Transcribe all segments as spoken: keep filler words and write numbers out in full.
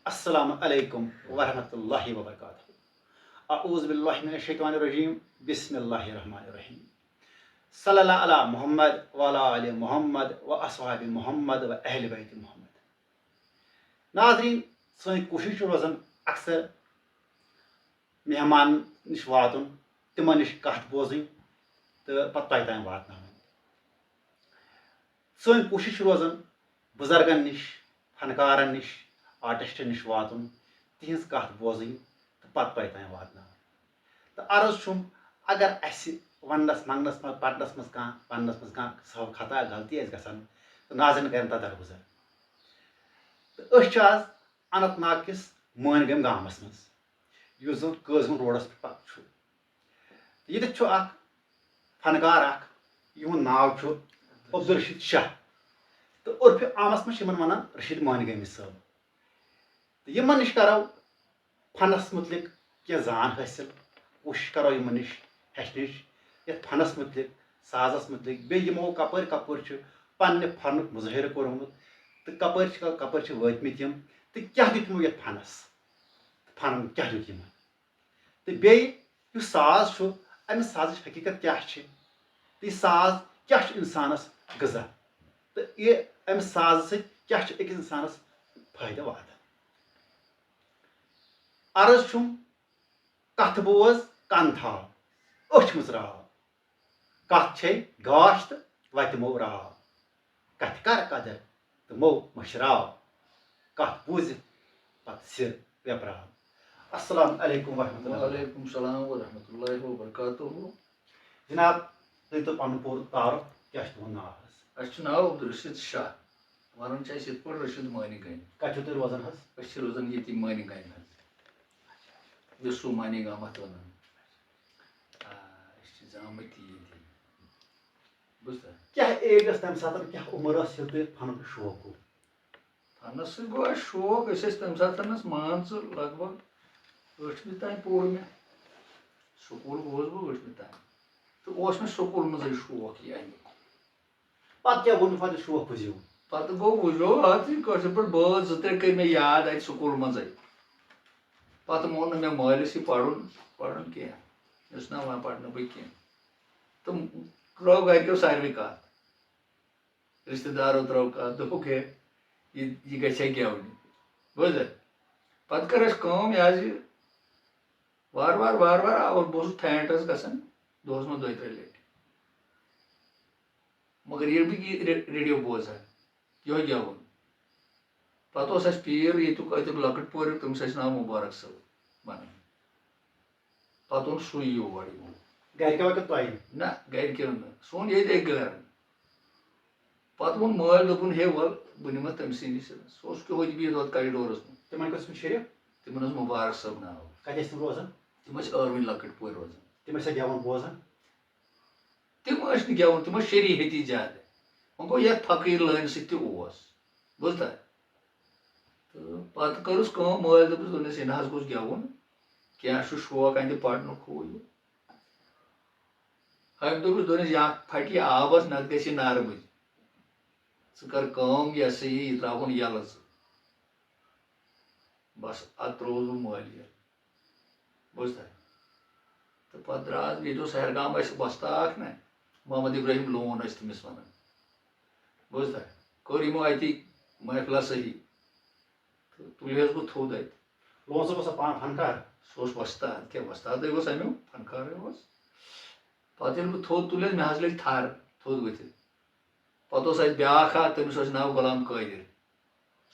السلام علیکم ورحمۃ اللہ وبرکاتہ۔ اعوذ باللہ من الشیطان الرجیم۔ بسم اللہ الرحمن الرحیم۔ صلی اللہ علی محمد وعلی آل محمد و اصحاب محمد و اہل بیت محمد۔ ناظرین، سٲنۍ کوٗشِش چھِ روزان اکثر مہمان نِش واتُن، تِمن نِش کتھ بوزٕنۍ تہٕ پتہٕ تۄہہِ تام واتناوٕنۍ۔ سٲنۍ کوٗشِش چھِ روزان بُزرگن نِش، فنکارن نِش، آرٹسٹن نِش واتُن، تِہنٛز کتھ بوزٕنۍ تہٕ پتہٕ تۄہہِ تام واتناوٕنۍ۔ تہٕ عرض چھُم، اگر اسہِ وننس منگنس منٛز، پرنس منٛز کانٛہہ، وننس منٛز کانٛہہ سہو خطا غلطی آسہِ گژھان، تہٕ ناظرین کرن تتھ درگُزر۔ تہٕ أسۍ چھِ آز اننت ناگ کِس مٲنۍ گٲمۍ گامس منٛز، یُس زن قٲضۍ ہُنٛد روڈس پٮ۪ٹھ پتہٕ چھُ۔ ییٚتٮ۪تھ چھُ اکھ فنکار اکھ، یِہُنٛد ناو چھُ عبدالرشید شاہ، تہٕ عرفِ عامس منٛز چھِ یِمن ونان رشید مٲنۍ گٲمۍ صٲب۔ تہٕ یِمن نِش کرو فنس مُتعلِق کینٛہہ زان حٲصِل، کوٗشِش کرو یِمن نِش ہیٚچھنٕچ یتھ فنس مُتعلِق، سازس مُتعلِق، بیٚیہِ یِمو کپٲرۍ کپٲرۍ چھُ پننہِ فنُک مُظٲہرٕ کوٚرمُت تہٕ کپٲرۍ چھِ، کپٲرۍ چھِ وٲتمٕتۍ یِم تہٕ کیٛاہ دیُت یِمو یتھ فنس، فنن کیٛاہ دیُت یِمن۔ تہٕ بیٚیہِ یُس ساز چھُ، امہِ سازٕچ حقیٖقت کیٛاہ چھِ؟ تہٕ یہِ ساز کیٛاہ چھُ انسانس غذا؟ تہٕ یہِ امہِ سازٕ سۭتۍ کیٛاہ چھُ أکِس انسانس فٲیدٕ واتان؟ عرض چھُم، کتھ بوز، کن تھاو، أچھ مٕژراو۔ کتھ چھے گاش تہٕ وتہِ مو راو۔ کتھِ کر قدر تہٕ مو مٔشراو۔ کتھ بوٗزِتھ پتہٕ سِر ویپراو۔ السلام علیکم ورحمۃ اللہ۔ وعلیکم السلام ورحمۃ اللہ وبرکاتہ۔ جناب، تُہۍ تہٕ پنُن پوٗرٕ تعارُف، کیٛاہ چھُ تُہُنٛد ناو حظ؟ اَسہِ چھُ ناو عبدالرشید شاہ۔ وَنان چھِ اَسہِ یِتھ پٲٹھۍ رشید مٲنی گٔنۍ۔ کَتہِ چھِو تُہۍ روزان حظ؟ أسۍ چھِ روزان ییٚتی مٲنی گٔنۍ حظ۔ وِسو مٲنی گام اَتھ وَنان۔ آ، أسۍ چھِ زامٕتۍ تہِ ییٚتی۔ بوٗزتھا؟ کیٛاہ ایج ٲس تَمہِ ساتہٕ، کیٛاہ عُمر ٲس ییٚلہِ تۄہہِ فنُک شوق گوٚو؟ فنس سۭتۍ گوٚو اَسہِ شوق، أسۍ ٲسۍ تَمہِ ساتہٕ مان ژٕ لگ بگ ٲٹھمہِ تام پوٚر مےٚ۔ سکوٗل گوس بہٕ ٲٹھمہِ تام۔ تہٕ اوس مےٚ سکوٗل منٛزٕے شوق یہِ اَمیُک۔ پتہٕ کیٛاہ ووٚن، پتہٕ شوق پھُزیو؟ پتہٕ گوٚو وُزیو اَتھ یہِ کٲشِر پٲٹھۍ بٲژ زٕ ترٛےٚ کٔرۍ مےٚ یاد اَتہِ سکوٗل منٛزٕے۔ پتہٕ مون نہٕ مےٚ مٲلِس یہِ پَرُن، پَرُن کینٛہہ۔ مےٚ اوس نہٕ وۄنۍ پَرنہٕ بہٕ کینٛہہ۔ تہٕ ترٛٲو گرِکیو ساروٕے کَتھ۔ رِشتہٕ دارو ترٲو کَتھ، دوٚپُکھ، "ہے، یہِ، یہِ گژھِ ہا گٮ۪ونہِ۔" بوٗزتھا؟ پَتہٕ کٔر اَسہِ کٲم، یہِ حظ یہِ وارٕ وارٕ، وارٕ وارٕ آوُس بہٕ، اوسُس فینٹَس گژھان دۄہَس منٛز دۄیہِ ترٛیٚیہِ لَٹہِ۔ مگر ییٚلہِ بہٕ یہِ رے-، ریڈیو بوزٕ ہا، یِہوٚے گٮ۪وُن۔ پَتہٕ اوس اَسہِ پیٖر ییٚتیُک، اَتیُک لۄکٕٹ پورِ، تٔمِس ٲسۍ ناو مُبارک صٲب وَنان۔ پَتہٕ اوٚن سُے یور یِمو۔ گرِکیو کِنہٕ تۄہہِ؟ نہ، گرِکیو نہٕ۔ سون ییٚتہِ أکۍ گرٕ۔ پَتہٕ ووٚن مٲلۍ، دوٚپُن، "ہے، وَل، بہٕ نِمَتھ تٔمۍ سٕے نِش۔" سُہ اوس تِہوٚتہِ بِہِتھ ہُتھ کَرِڈورَس منٛز۔ تِمَن کُس اوس شریٖف؟ تِمَن اوس مُبارک صٲب ناو۔ کَتہِ ٲسۍ تِم روزان؟ تِم ٲسۍ ٲروِنۍ لۄکٕٹۍ پورِ روزان۔ تِم ٲسۍ سا گٮ۪وَن بوزان؟ تِم ٲسۍ نہٕ گٮ۪وَن، تِم ٲسۍ شریٖحتی زیادٕ۔ وۄنۍ گوٚو، یَتھ فقیٖر لٲنہِ سۭتۍ تہِ اوس۔ بوٗزتھا؟ تہٕ پَتہٕ کٔرٕس کٲم، مٲلۍ دوٚپُس، دوٚپنَس، "یہِ نہ حظ گوٚژھ گٮ۪وُن کینٛہہ، اَسہِ چھُ شوق اَتہِ پَرنُک ہُہ یہِ۔" أمۍ دوٚپُس، دوٚپنَس، "یا پھٹہِ یہِ آبَس، نَتہٕ گژھِ یہِ نَرمٕے۔ ژٕ کَر کٲم، یہِ ہسا یہِ، یہِ ترٛاوُن یَلہٕ ژٕ۔" بَس، اَدٕ ترٛووُس بہٕ مٲلۍ یَلہٕ۔ بوٗزتھا؟ تہٕ پَتہٕ درٛاس، ییٚتہِ اوس سہرگام اَسہِ وۄستہٕ اَکھ نہ، محمد ابراہیم لون ٲسۍ تٔمِس وَنان۔ بوٗزتھا؟ کوٚر یِمو اَتی محفلہ صحیح۔ تہٕ تُلہِ حظ بہٕ تھوٚد اَتہِ۔ لون صٲب اوسا پانہٕ فنکار؟ سُہ اوس وۄستاد، کیٛاہ وۄستادٕے اوس اَمیُک، فنکارٕے اوس۔ پَتہٕ ییٚلہِ بہٕ تھوٚد تُلِس، مےٚ حظ لٔگۍ تھَر تھوٚد ؤتھِتھ۔ پَتہٕ اوس اَتہِ بیٛاکھ اَکھ، تٔمِس اوس ناو غلام قٲدِر۔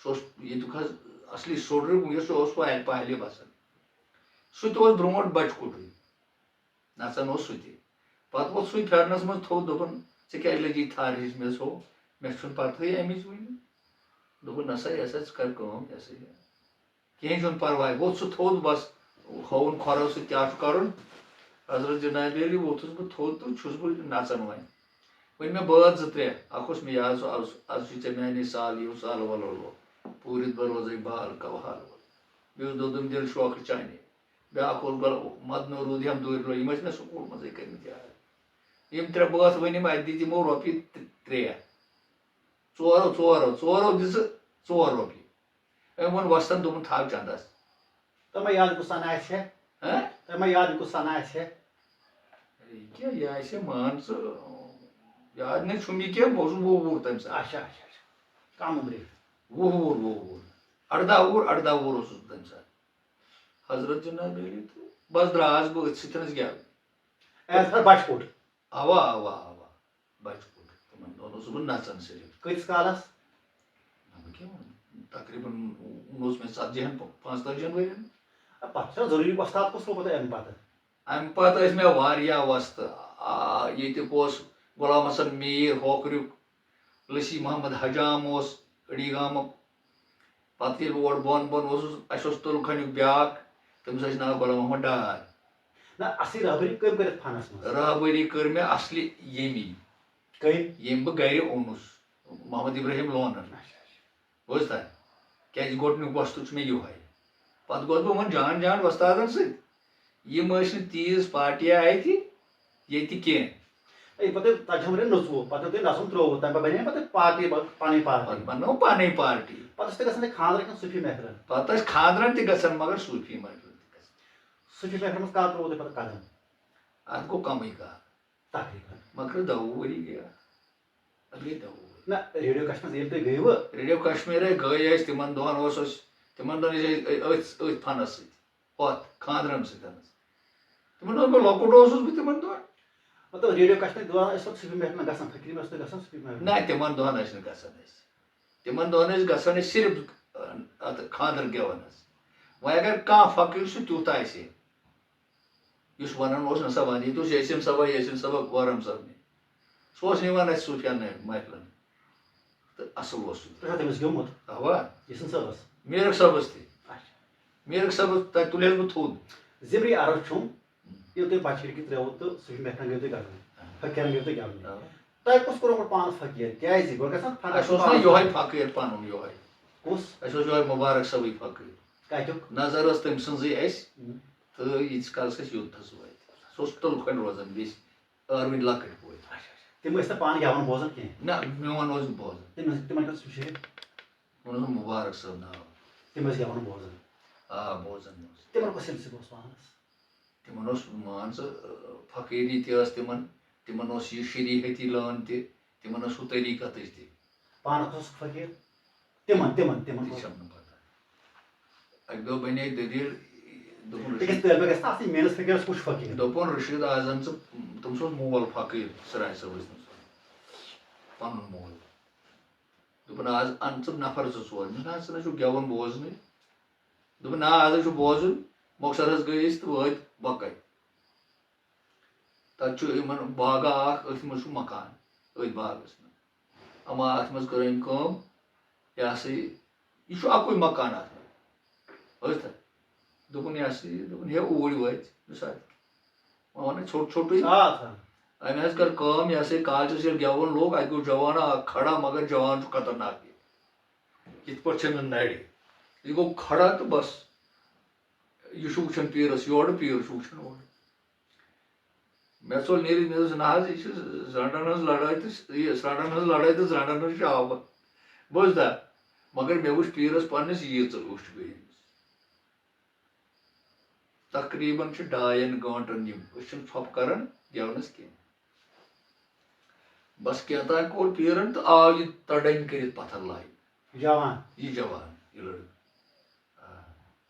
سُہ اوس ییٚتیُک حظ اَصلی سوٚڈرِ، وٕنکیٚس سُہ اوس سُہ اَتہِ پہلے بَسان۔ سُہ تہِ اوس برونٛٹھ بَچہٕ کُٹھٕے، نَژان اوس سُہ تہِ۔ پَتہٕ ووٚتھ سُے پھیرنَس منٛز تھوٚد، دوٚپُن، "ژےٚ کیٛازِ لٔجی تھَر ہِش مےٚ ہُہ؟ مےٚ چھُنہٕ پَتہٕے اَمِچ وٕنہِ۔" دوٚپُن، "نہ سا، یہِ ہسا ژٕ کَر کٲم، یہِ ہسا یہِ۔" کِہیٖنۍ چھُنہٕ پَرواے۔ ووٚتھ سُہ تھوٚد، بَس ہووُن کھۄرَو سۭتۍ کیٛاہ چھُ کَرُن۔ حضرت جنابِ علی ووٚتھُس بہٕ تھوٚد تہٕ چھُس بہٕ نَژان وۄنۍ۔ وۄنۍ مےٚ بٲژ زٕ ترٛےٚ، اَکھ اوس مےٚ یاد، سُہ آز، آز چھُے ژےٚ میٛانے سال یِیِو سال وَلو لو، پوٗرِتھ بہٕ روزَے بال کَو حال وَلو۔ بیٚیہِ اوس دوٚدُم دِل شوقہٕ چانے۔ بیٛاکھ اوس گۄڈٕ مَدنو روٗد ہٮ۪م دوٗرِ لو، یِم ٲسۍ مےٚ سکوٗل منٛزٕے کٔرمٕتۍ یاد۔ یِم ترٛےٚ بٲژ ؤنۍ یِم اَتہِ دِتۍ یِمو رۄپیہِ ترٛےٚ۔ ژورو، ژورو، ژورو دِژٕ ژور رۄپیہِ۔ أمۍ ووٚن وۄستَن، دوٚپُن، "تھاو چندَس۔" تۄہہِ ما یاد کُس سنہٕ آسہِ ہے؟ ہہ؟ تۄہہِ ما یاد کُس سنہٕ آسہِ ہے؟ یہِ کیٛاہ، یہِ آسہِ ہے، مان ژٕ، یاد نَے چھُم یہِ کینٛہہ، بہٕ اوسُس وُہ وُہُر تَمہِ ساتہٕ۔ اچھا، اچھا، اچھا۔ کم عمری۔ وُہ وُہُر، وُہ وُہُر۔ ارداہ وُہُر، ارداہ وُہُر اوسُس بہٕ تَمہِ ساتہٕ۔ حضرت جناب علی تہٕ بس درٛاس بہٕ أتھۍ سۭتۍ گٮ۪ونہِ۔ As per بچہٕ کوٚٹ۔ اوا، اوا، اوا۔ بچہٕ کوٚٹ۔ تِمن دۄہن اوسُس بہٕ نژان صرف۔ کۭتِس کالس؟ نہ، بہٕ کیٛاہ وَنہٕ؟ تقریباً اوس مےٚ ژتجی ہن، پانٛژتٲجی ہن ؤرین۔ اَ، پتہٕ چھا ضروٗری وۄستاد کُس لوٚگ پتہٕ اَمہِ پتہٕ؟ اَمہِ پتہٕ ٲسۍ مےٚ واریاہ وۄستہٕ۔ آ، ییٚتیُک اوس غلام حسن میٖر ہوکریُک، لسی محمد حجام اوس أڑی گامُک۔ پتہٕ ییٚلہِ اور بۄن بۄن اوسُس، اَسہِ اوس تُلہٕ کھنیُک بیٛاکھ، تٔمِس ٲسۍ ناو غلام محمد ڈار۔ نہ، اصلی رہبری کٔمۍ کٔرِتھ فنس منٛز؟ رہبری کٔر مےٚ اصلی ییٚمی، کٔمۍ؟ ییٚمۍ بہٕ گرِ اوٚنُس، محمد ابراہیم لونن۔ اچھا، اچھا۔ بوٗزتھا؟ کیٛازِ گۄڈٕنیُک وۄستہٕ چھُ مےٚ یِہوٚے۔ پتہٕ گوٚوس بہٕ یِمن جان جان وۄستادن سۭتۍ۔ یِم ٲسۍ نہٕ تیٖژ پارٹی آیہِ تہِ ییٚتہِ کینٛہہ۔ ہے، پتہٕ ییٚلہِ ژتجی ہن ؤرین نوٚژوٕ، پتہٕ ییٚلہِ تۄہہِ نژُن ترٛووُ، تمہِ پتہٕ بنے پتہٕ پارٹی، پنٕنۍ پارٹی۔ پتہٕ بنٲو پنٕنۍ پارٹی۔ پتہٕ ٲسۍ تۄہہِ گژھان ہے خانٛدر کِنہٕ صوٗفی محفلن؟ پتہٕ ٲسۍ خانٛدرن تہِ گژھان، مگر صوٗفی محفلن تہِ گژھان۔ صوٗفی محفلن منٛز کر ترٛووُ تۄہہِ پتہٕ قدم؟ اتھ گوٚو کمٕے کال۔ تقریباً۔ مگر دَہ وُہ ؤری گٔے اتھ۔ اتھ گٔے دَہ وُہ ؤری۔ نہ، ریڈیو کشمیر ییٚلہِ تُہۍ گٔیوٕ؟ ریڈیو کشمیرے گٔے أسۍ، تِمن دۄہن اوس أسۍ، تِمن دۄہن ٲسۍ أسۍ أتھۍ، أتھۍ فنس سۭتۍ۔ ہۄتھ خانٛدرن سۭتۍ حظ۔ تِمن دۄہن بہٕ لۄکُٹ اوسُس بہٕ تِمن دۄہن۔ مطلب، ریڈیو کشمیر دوران ٲسۍ پتہٕ صوٗفی محفلن گژھان، فقیٖر محفلن ٲسۍ تُہۍ گژھان صوٗفی محفلن؟ نہ، تِمن دۄہن ٲسۍ نہٕ گژھان أسۍ۔ تِمن دۄہن ٲسۍ گژھان أسۍ صرف، اتھ خانٛدر گٮ۪ونس۔ وۄنۍ اگر کانٛہہ فقیٖر چھُ تیُتھ آسہِ، یُس ونان اوس، "نسا وَن، ییٚتہِ اوس یاسین صٲبا، یاسین صٲبا، کورم صٲب نہِ۔" سُہ اوس نہٕ یِوان اَسہِ صوٗفیانہٕ محفلن۔ تہٕ اَصٕل اوس سُہ۔ تُہۍ چھا تٔمِس گیوٚمُت؟ اَوا۔ یاسین صٲبس؟ میٖرک صٲبس تہِ۔ اچھا۔ میٖرک صٲبس تَتہِ تُلہِ ہَس بہٕ تھوٚد۔ زِمری عرض چھُم، ییٚلہِ تُہۍ بچہٕ کِرکہِ ترٛٲوٕ تہٕ صوٗفی محفلن گٔیوٕ تُہۍ گژھان، اَوا۔ فقیٖرن گٔیوٕ تُہۍ گٮ۪ونہِ۔ اَوا۔ تۄہہِ کُس کوٚرمُت پانس فقیٖر؟ کیٛازِ؟ گۄڈٕ گژھان فنڈس اَسہِ اوس نا پانس۔ یِہوٚے فقیٖر پنُن یِہوٚے۔ کُس؟ اَسہِ اوس یِہوٚے مُبارک صٲبٕے فقیٖر۔ کَتیُک؟ نظر ٲس تٔمۍ سٕنٛزٕے اَسہِ۔ ہُم۔ تہٕ ییٖتِس کالس أسۍ یوٚت حظ وٲتۍ۔ سُہ اوس تُلہٕ کھۄنہِ روزان، بیٚیہِ ٲروٕنۍ لۄکٕٹۍ پٲٹھۍ۔ اچھا، اچھا۔ تِم ٲسۍ نہٕ پانہٕ گٮ۪وُن بوزان کینٛہہ؟ نہ، میون اوس نہٕ بوزان۔ تِم ٲسۍ، تِمن کیٛاہ اوس شریٖف؟ تِمن اوس مُبارک صٲب ناو۔ تِم ٲسۍ گٮ۪وُن بوزان؟ آ، بوزان اوس۔ تِمن کۄس سلسلہٕ اوس پانس؟ تِمن اوس، مان ژٕ، فقیٖری تہِ ٲس تِمن، تِمن اوس یہِ شریٖعتی لٲن تہِ، تِمن ٲس ہُہ طریٖقتٕچ تہِ۔ پانس اوس فقیٖر؟ تِمن، تِمن، تِمن تہِ اوس۔ چھَم نہٕ پتہ۔ اَکہِ دۄہ بنے دٔلیٖل، دوٚپُن، أکِس رشیٖد، طٲلبہِ گژھِ نا آسٕنۍ، میٲنِس فقیٖرس کُس فقیٖر؟ دوٚپُن، رشیٖد، آز اَن ژٕ، تٔمِس اوس مول فقیٖر، سراج صٲبس نِش۔ پنُن مول۔ دوٚپُن، آز اَن ژٕ نفر زٕ ژور۔ مےٚ دوٚپ، نہ، ژٕ نہ چھُکھ گٮ۪وُن بوزنٕے۔ دوٚپُن، نہ، آز حظ چھُ بوزُن۔ مۄخصر حظ گٔے أسۍ تہٕ وٲتۍ بۄکَے۔ تَتہِ چھُ یِمَن باغہ اَکھ، أتھۍ منٛز چھُ مکان، أتھۍ باغَس منٛز۔ اَما اَتھ منٛز کٔر أمۍ کٲم، یہِ ہسا یہِ، یہِ چھُ اَکُے مکان اَتھ منٛز۔ بوٗزتھا؟ دوٚپُن، یہِ ہسا یہِ، دوٚپُن، ہے، اوٗرۍ وٲتۍ، مےٚ ساتہٕ۔ وۄنۍ وَنَے ژھوٚٹ ژھوٚٹُے۔ آ، آ۔ أمۍ حظ کٔر کٲم، یہِ ہسا یہِ کالچَس ییٚلہِ گٮ۪وُن لوٚگ، اَتہِ گوٚو جوانہ اَکھ کھڑا، مگر جوان چھُ خطرناک یہِ۔ یِتھ پٲٹھۍ چھےٚ نہٕ نَرِ۔ یہِ گوٚو کھڑا تہٕ بَس۔ یہِ چھُ وٕچھان پیٖرَس یورٕ، پیٖر چھُ وٕچھان اورٕ۔ مےٚ ژوٚل نیٖرِتھ، مےٚ دوٚپُس، نہ حظ، یہِ چھِ زرنٛڈَن ہٕنٛز لڑٲے تہٕ، یہِ زرنٛڈَن ہٕنٛز لڑٲے تہٕ زرنٛڈَن ہٕنٛز شاوبہٕ۔ بوٗزتھا؟ مگر مےٚ وٕچھ پیٖرَس پنٛنِس ییٖژ وٕچھ مےٚ أمِس۔ تقریباً چھِ ڈاین گٲنٛٹن یِم، أسۍ چھِنہٕ ژھۄپہٕ کران گٮ۪ونَس کینٛہہ۔ بس کینٛہہ تام کوٚر پیٖرن تہٕ آو یہِ تڑنۍ کٔرِتھ پتھر لاگہِ۔ جوان۔ یہِ جوان، یہِ لڑکہٕ۔ آ۔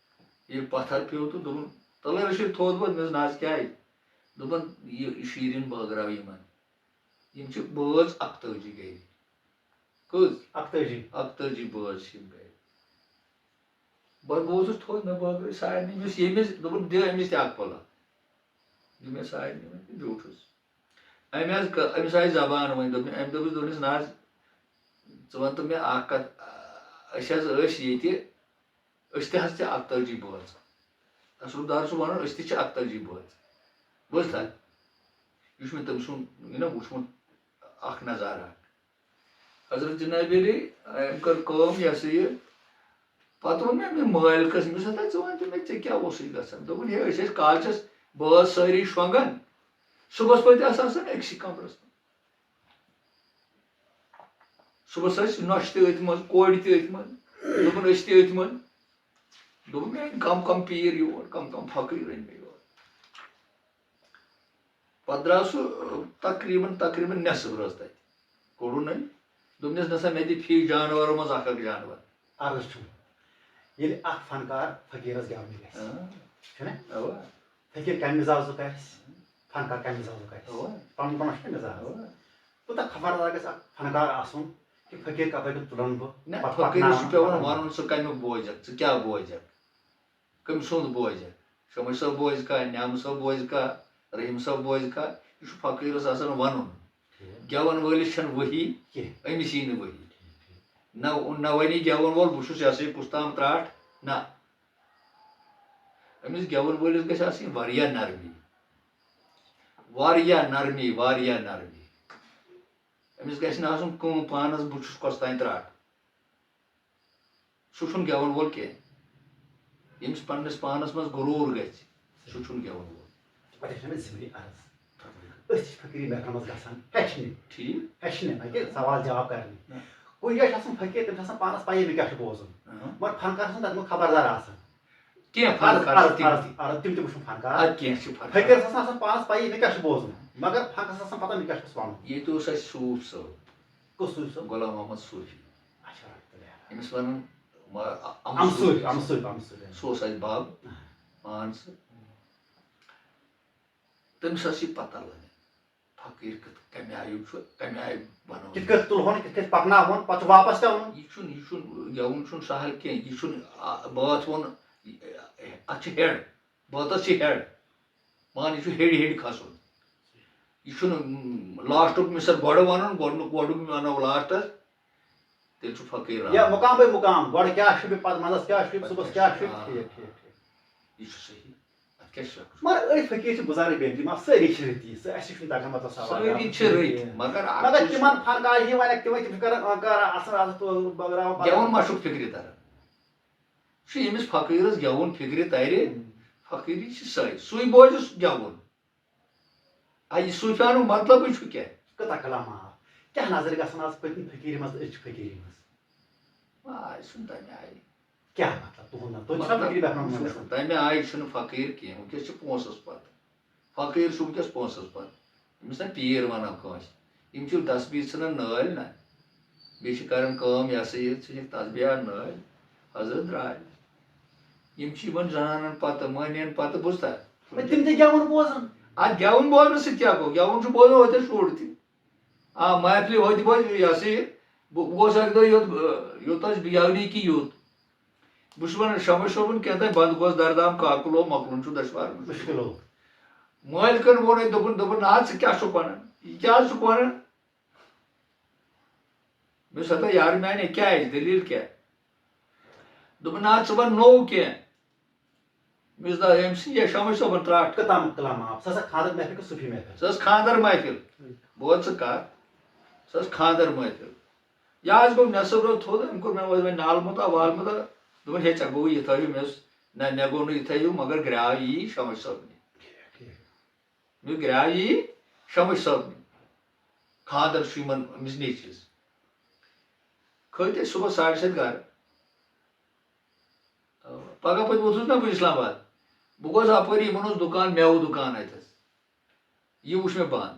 ییٚلہِ پتھر پیوٚو تہٕ دوٚپُن، "تَلَے رٔچھِتھ تھوٚد ووٚد؟" مےٚ دوٚپُس، "نہ حظ، کیٛازِ؟" دوٚپُن، "یہِ شیٖرِن بٲگراو یِمن۔ یِم چھِ بٲژ اَکتٲجی گرِ۔" کٔژ؟ اَکتٲجی۔ اَکتٲجی بٲژ چھِ یِم گرِ۔ بہٕ، بہٕ ووتُس تھوٚد، مےٚ بٲگرٲے سارنٕے، یُس ییٚمِس، دوٚپُن، "دِ أمِس تہِ اَکھ پَلہ، دِ مےٚ سارنٕے وۄنۍ۔" تہٕ بیوٗٹھُس۔ أمۍ حظ کٔر، أمِس آیہِ زبان وۄنۍ، دوٚپُن، أمۍ دوٚپُس، دوٚپنَس، "نہ حظ، ژٕ وَن تہٕ مےٚ اَکھ کَتھ، أسۍ حظ ٲسۍ ییٚتہِ، أسۍ تہِ حظ چھِ اَکتٲجی بٲژ۔ تصرُف دار چھُ وَنان، أسۍ تہِ چھِ اَکتٲجی بٲژ۔ بوٗزتھا؟ یہِ چھُ مےٚ تٔمۍ سُنٛد، یہِ نا وُچھمُت اَکھ نظارہ اَکھ۔" حضرت جناب علی، أمۍ کٔر کٲم، یہِ ہسا یہِ، پتہٕ ووٚن مےٚ أمِس مٲلکس، أمِس ہسا، "ژٕ وَن تہٕ مےٚ، ژےٚ کیٛاہ اوسُے گژھان؟" دوٚپُن، "ہے، أسۍ ٲسۍ کالچس بٲژ سٲری شۄنٛگان، صُبحس پتہٕ آسہٕ آسان أکسٕے کمرس منٛز۔ صُبحس ٲسۍ نۄشہِ تہِ أتھۍ منٛز، کورِ تہِ أتھۍ منٛز۔" دوٚپُن، أسۍ تہِ أتھۍ منٛز۔ دوٚپُن، مےٚ أنۍ کم کم پیٖر یور، کم کم فقیٖر أنۍ مےٚ یور۔ پتہٕ درٛاو سُہ، ٲ، تقریباً، تقریباً نٮ۪صٕف رٲژ تَتہِ۔ کوٚڑُن أمۍ۔ دوٚپنَس، "نہ سا، مےٚ دِ فی جانورو منٛز اکھ اکھ جانور۔" عرض چھُم، ییٚلہِ اکھ فنکار فقیٖرس گٮ۪ونہِ گژھِ، ہاں۔ چھُنہ؟ اَوا۔ فقیٖر کَمہِ مِزازُک آسہِ، فنکار کَمہِ مِزازُک آسہِ، اَوا۔ پَنُن پان چھُ مِزاز۔ اَوا۔ کوٗتاہ خبردار گژھِ اکھ فنکار آسُن کہِ فقیٖر کَپٲرۍ کیُتھ تُلَن بہٕ، نہ، پَتہٕ فقیٖرس چھُ پَکناوَن پٮ۪وان پَنُن۔ وَنُن، ژٕ کَمیُک بوزکھ، ژٕ کیٛاہ بوزکھ؟ کٔمۍ سُنٛد بوزِ؟ شمس صٲب بوزِ کانٛہہ، نیامہٕ صٲب بوزِ کانٛہہ، رحیٖم صٲب بوزِ کانٛہہ، یہِ چھُ فقیٖرس آسان وَنُن۔ ٹھیٖک۔ گٮ۪وَن وٲلِس چھَنہٕ ؤہی، کینٛہہ۔ أمِس یی نہٕ ؤہی۔ نہ، نہ وَنہِ گٮ۪وَن وول، "بہٕ چھُس یہِ ہسا یہِ کُس تام ترٛاٹھ"، نہ۔ أمِس گٮ۪وَن وٲلِس گژھِ آسٕنۍ واریاہ نرمی، واریاہ نرمی، واریاہ نرمی۔ أمِس گژھِ نہٕ آسُن کٲم پانَس، "بہٕ چھُس کۄس تام ترٛاٹھ"۔ سُہ چھُنہٕ گٮ۪وَن وول کینٛہہ۔ ییٚمِس پنٛنِس پانَس منٛز غروٗر گژھِ، سُہ چھُنہٕ گٮ۪وَن وول۔ پَتہٕ چھِ مےٚ ذِمہٕ عرض۔ أسۍ تہِ چھِ فقیٖری محفلَن منٛز گژھان ہیٚچھنہِ۔ ٹھیٖک۔ ہیٚچھنہِ، نہ کہِ سوال جواب کَرنہِ۔ نہ۔ کُنہِ جایہِ چھُ آسان فقیٖر، تٔمِس چھُ آسان پانَس پَیی مےٚ کیٛاہ چھُ بوزُن۔ اہاں۔ مگر فنکار چھُنہٕ تَتھ منٛز خبردار آسان۔ کینٛہہ عرض، فنکار عرض، چھِ تِم عرض، تہِ۔ عرض، تِم تہِ وٕچھُن فنکار۔ اَدٕ کینٛہہ چھِ فنکار۔ فقیٖرَس آسان آسان پانَس پَیی مےٚ کیٛاہ چھُ بوزُن۔ مگر فنکارَس آسان پَتہ مےٚ کیٛاہ چھُس وَنُن۔ ییٚتہِ اوس اَسہِ صوٗفۍ صٲب۔ کُس صوٗفۍ صٲب؟ غلام محمد صوٗفی۔ اچھا، رحمتہ اللہ۔ أمِس وَنان ما-، اَ-، اَمہٕ صوٗفی، اَمہٕ صوٗفی، اَمہٕ صوٗفی۔ سُہ اوس اَسہِ بَب، اہن۔ مان ژٕ۔ تٔمِس ٲس یہِ پَتہ لَگان، فقیٖر کِتھ، کَمہِ آیُک چھُ، کَمہِ آیہِ بَنوو۔ کِتھ کٲٹھۍ تُلہون، کِتھ کٲٹھۍ پَکناوہون، پَتہٕ چھُ واپَس پٮ۪وان۔ یہِ چھُنہٕ، یہِ چھُنہٕ، گٮ۪وُن چھُنہٕ سَہَل کینٛہہ۔ یہِ چھُنہٕ، آ، بٲتھ ووٚن، اَتھ چھِ ہٮ۪ڈ، بٲتَس چھِ ہٮ۪ڈ۔ مان، یہِ چھُ ہیٚرِ ہیٚرِ کھسُن۔ یہِ چھُنہٕ، م، لاسٹُک مِثال گۄڈٕ وَنُن، گۄڈٕنیُک، گۄڈٕنیُک وَنو لاسٹَس، تیٚلہِ چھُ فقیٖر یا راوُن۔ مُقام بے مُقام، گۄڈٕ کیٛاہ شوٗبہِ، پَتہٕ منٛزَس کیٛاہ شوٗبہِ، پَتہٕ صُبحَس کیٛاہ کیٛاہ شوٗبہِ، شوٗبہِ۔ آ۔ ٹھیٖک، ٹھیٖک، ٹھیٖک۔ یہِ چھُ صحیح۔ اَتھ کیٛاہ چھُ شک؟ مگر أتھۍ فقیٖر چھِ بُزرگ بیٚنہِ تہِ، مگر سٲری چھِ رٕتی، سٲ-، اَسہِ چھُنہٕ تَگان مطلب سوال سٲری جواب چھِ رٕتۍ، کِہیٖنۍ۔ مگر اَکھ مگر چیٖز چھُ تِمَن فنکار یہِ وَنٮ۪کھ، تِمَے تِم چھِ کَران، آ، کَران اَصٕل، اَصٕل پٲٹھۍ بٲگراوان پَتہٕ۔ گٮ۪وُن ما چھُکھ فِکرِ تَران؟ چھُ ییٚمِس فقیٖرَس گٮ۪وُن فِکرِ تَرِ، ہُم۔ فقیٖری چھِ سۄے، سُے بوزِ سُہ گٮ۪وُن۔ آ، یہِ صوٗفیانُک مطلبٕے چھُ کیٛاہ؟ کۭژاہ کلام آو۔ کیٛاہ نظرِ گژھان آز پٔتمہِ فقیٖری منٛز تہٕ أزچہِ فقیٖری منٛز؟ آ، یہِ چھُنہٕ تَمہِ آیہِ۔ کیٛاہ مطلب؟ تُہُنٛد نظر؟ تُہۍ چھِوا مطلب، فقیٖری بہٕ محفلَن منٛز چھُس گژھان؟ تَمہِ آیہِ چھُنہٕ فقیٖر کینٛہہ۔ وٕنکیٚس چھِ پونٛسَس پَتہٕ۔ فقیٖر چھُ وٕنکیٚس پونٛسَس پَتہٕ۔ أمِس نہ پیٖر وَنان کٲنٛسہِ۔ یِم چھِ تسبیٖح ژھٕنان نٲلۍ نہ۔ بیٚیہِ چھِ کران کٲم، یہِ ہسا یہِ ژھٕنِکھ تسبیٖح نٲلۍ، حضرت درٛاے۔ یِم چھِ یِمن زنانن پتہٕ، مٔہنِین پتہٕ، بوٗزتھا؟ ہے، تِم تہِ گٮ۪وُن بوزان۔ اتھ گٮ۪وُن بوزنہٕ سۭتۍ کیٛاہ گوٚو؟ گٮ۪وُن چھُ بوزان ہوٚتہِ شُر تہِ۔ آ، محفلہِ ہوٚتہِ بوزِ، یہِ ہسا یہِ، بہٕ، بہٕ گوس اکہِ دۄہ یوٚت، یوٚت ٲسۍ یَونی کہِ یوٚت۔ بہٕ چھُس وَنان، شمس صٲبُن کینٛہہ تام بنٛد گوس دردام کاکُلو مۄکلُن چھُ دَشوار مُشکِل۔ مُشکِلو۔ مٲلکَن ووٚن أمۍ، دوٚپُن، دوٚپُن، "نہ حظ، ژٕ کیٛاہ چھُکھ وَنان؟ یہِ کیٛاہ حظ چھُکھ وَنان؟" مےٚ دوٚپُس، "ہتا یارٕ میٛانہِ، کیٛازِ؟ دٔلیٖل کیٛاہ؟" دوٚپُن، "نہ حظ، ژٕ وَن نوٚو کینٛہہ۔" مےٚ دوٚپُس، "نہ، أمۍ سٕنٛدِ یا شمس صٲبُن ترٛٹھ۔" کٕتام کلام آو؟ سۄ ٲسا خانٛدر محفل کِنہٕ صوٗفی محفل؟ سۄ ٲس خانٛدر محفل۔ بوز ژٕ کَتھ، سۄ ٲس خانٛدر محفل۔ یہِ حظ گوٚو نٮ۪صٕف رٲژ تھوٚد، أمۍ کوٚر مےٚ وۄنۍ، وۄنۍ نالہٕ مُتا، والہٕ مُتا۔ دوٚپُن، "ہے، ژےٚ گوٚوُے یِتھٲے ہیوٗ؟" مےٚ دوٚپُس، "نہ، مےٚ گوٚو نہٕ یِتھٲے ہیوٗ، مگر گرٛاو یی شمس صٲبنہِ۔" ٹھیٖک، ٹھیٖک۔ مےٚ گرٛاو یی شمس صٲبنہِ۔ خانٛدر چھُ یِمن أمِس نیٚچوِس۔ کھٔتۍ أسۍ صُبحس ساڑِ سَتہِ گرٕ۔ پگاہ پَتہٕ ووٚتھُس نہ بہٕ اسلام آباد۔ بہٕ گوس اَپٲری، یِمن اوس دُکان، مٮ۪وٕ دُکان اَتٮ۪س۔ یہِ وٕچھ مےٚ بنٛد۔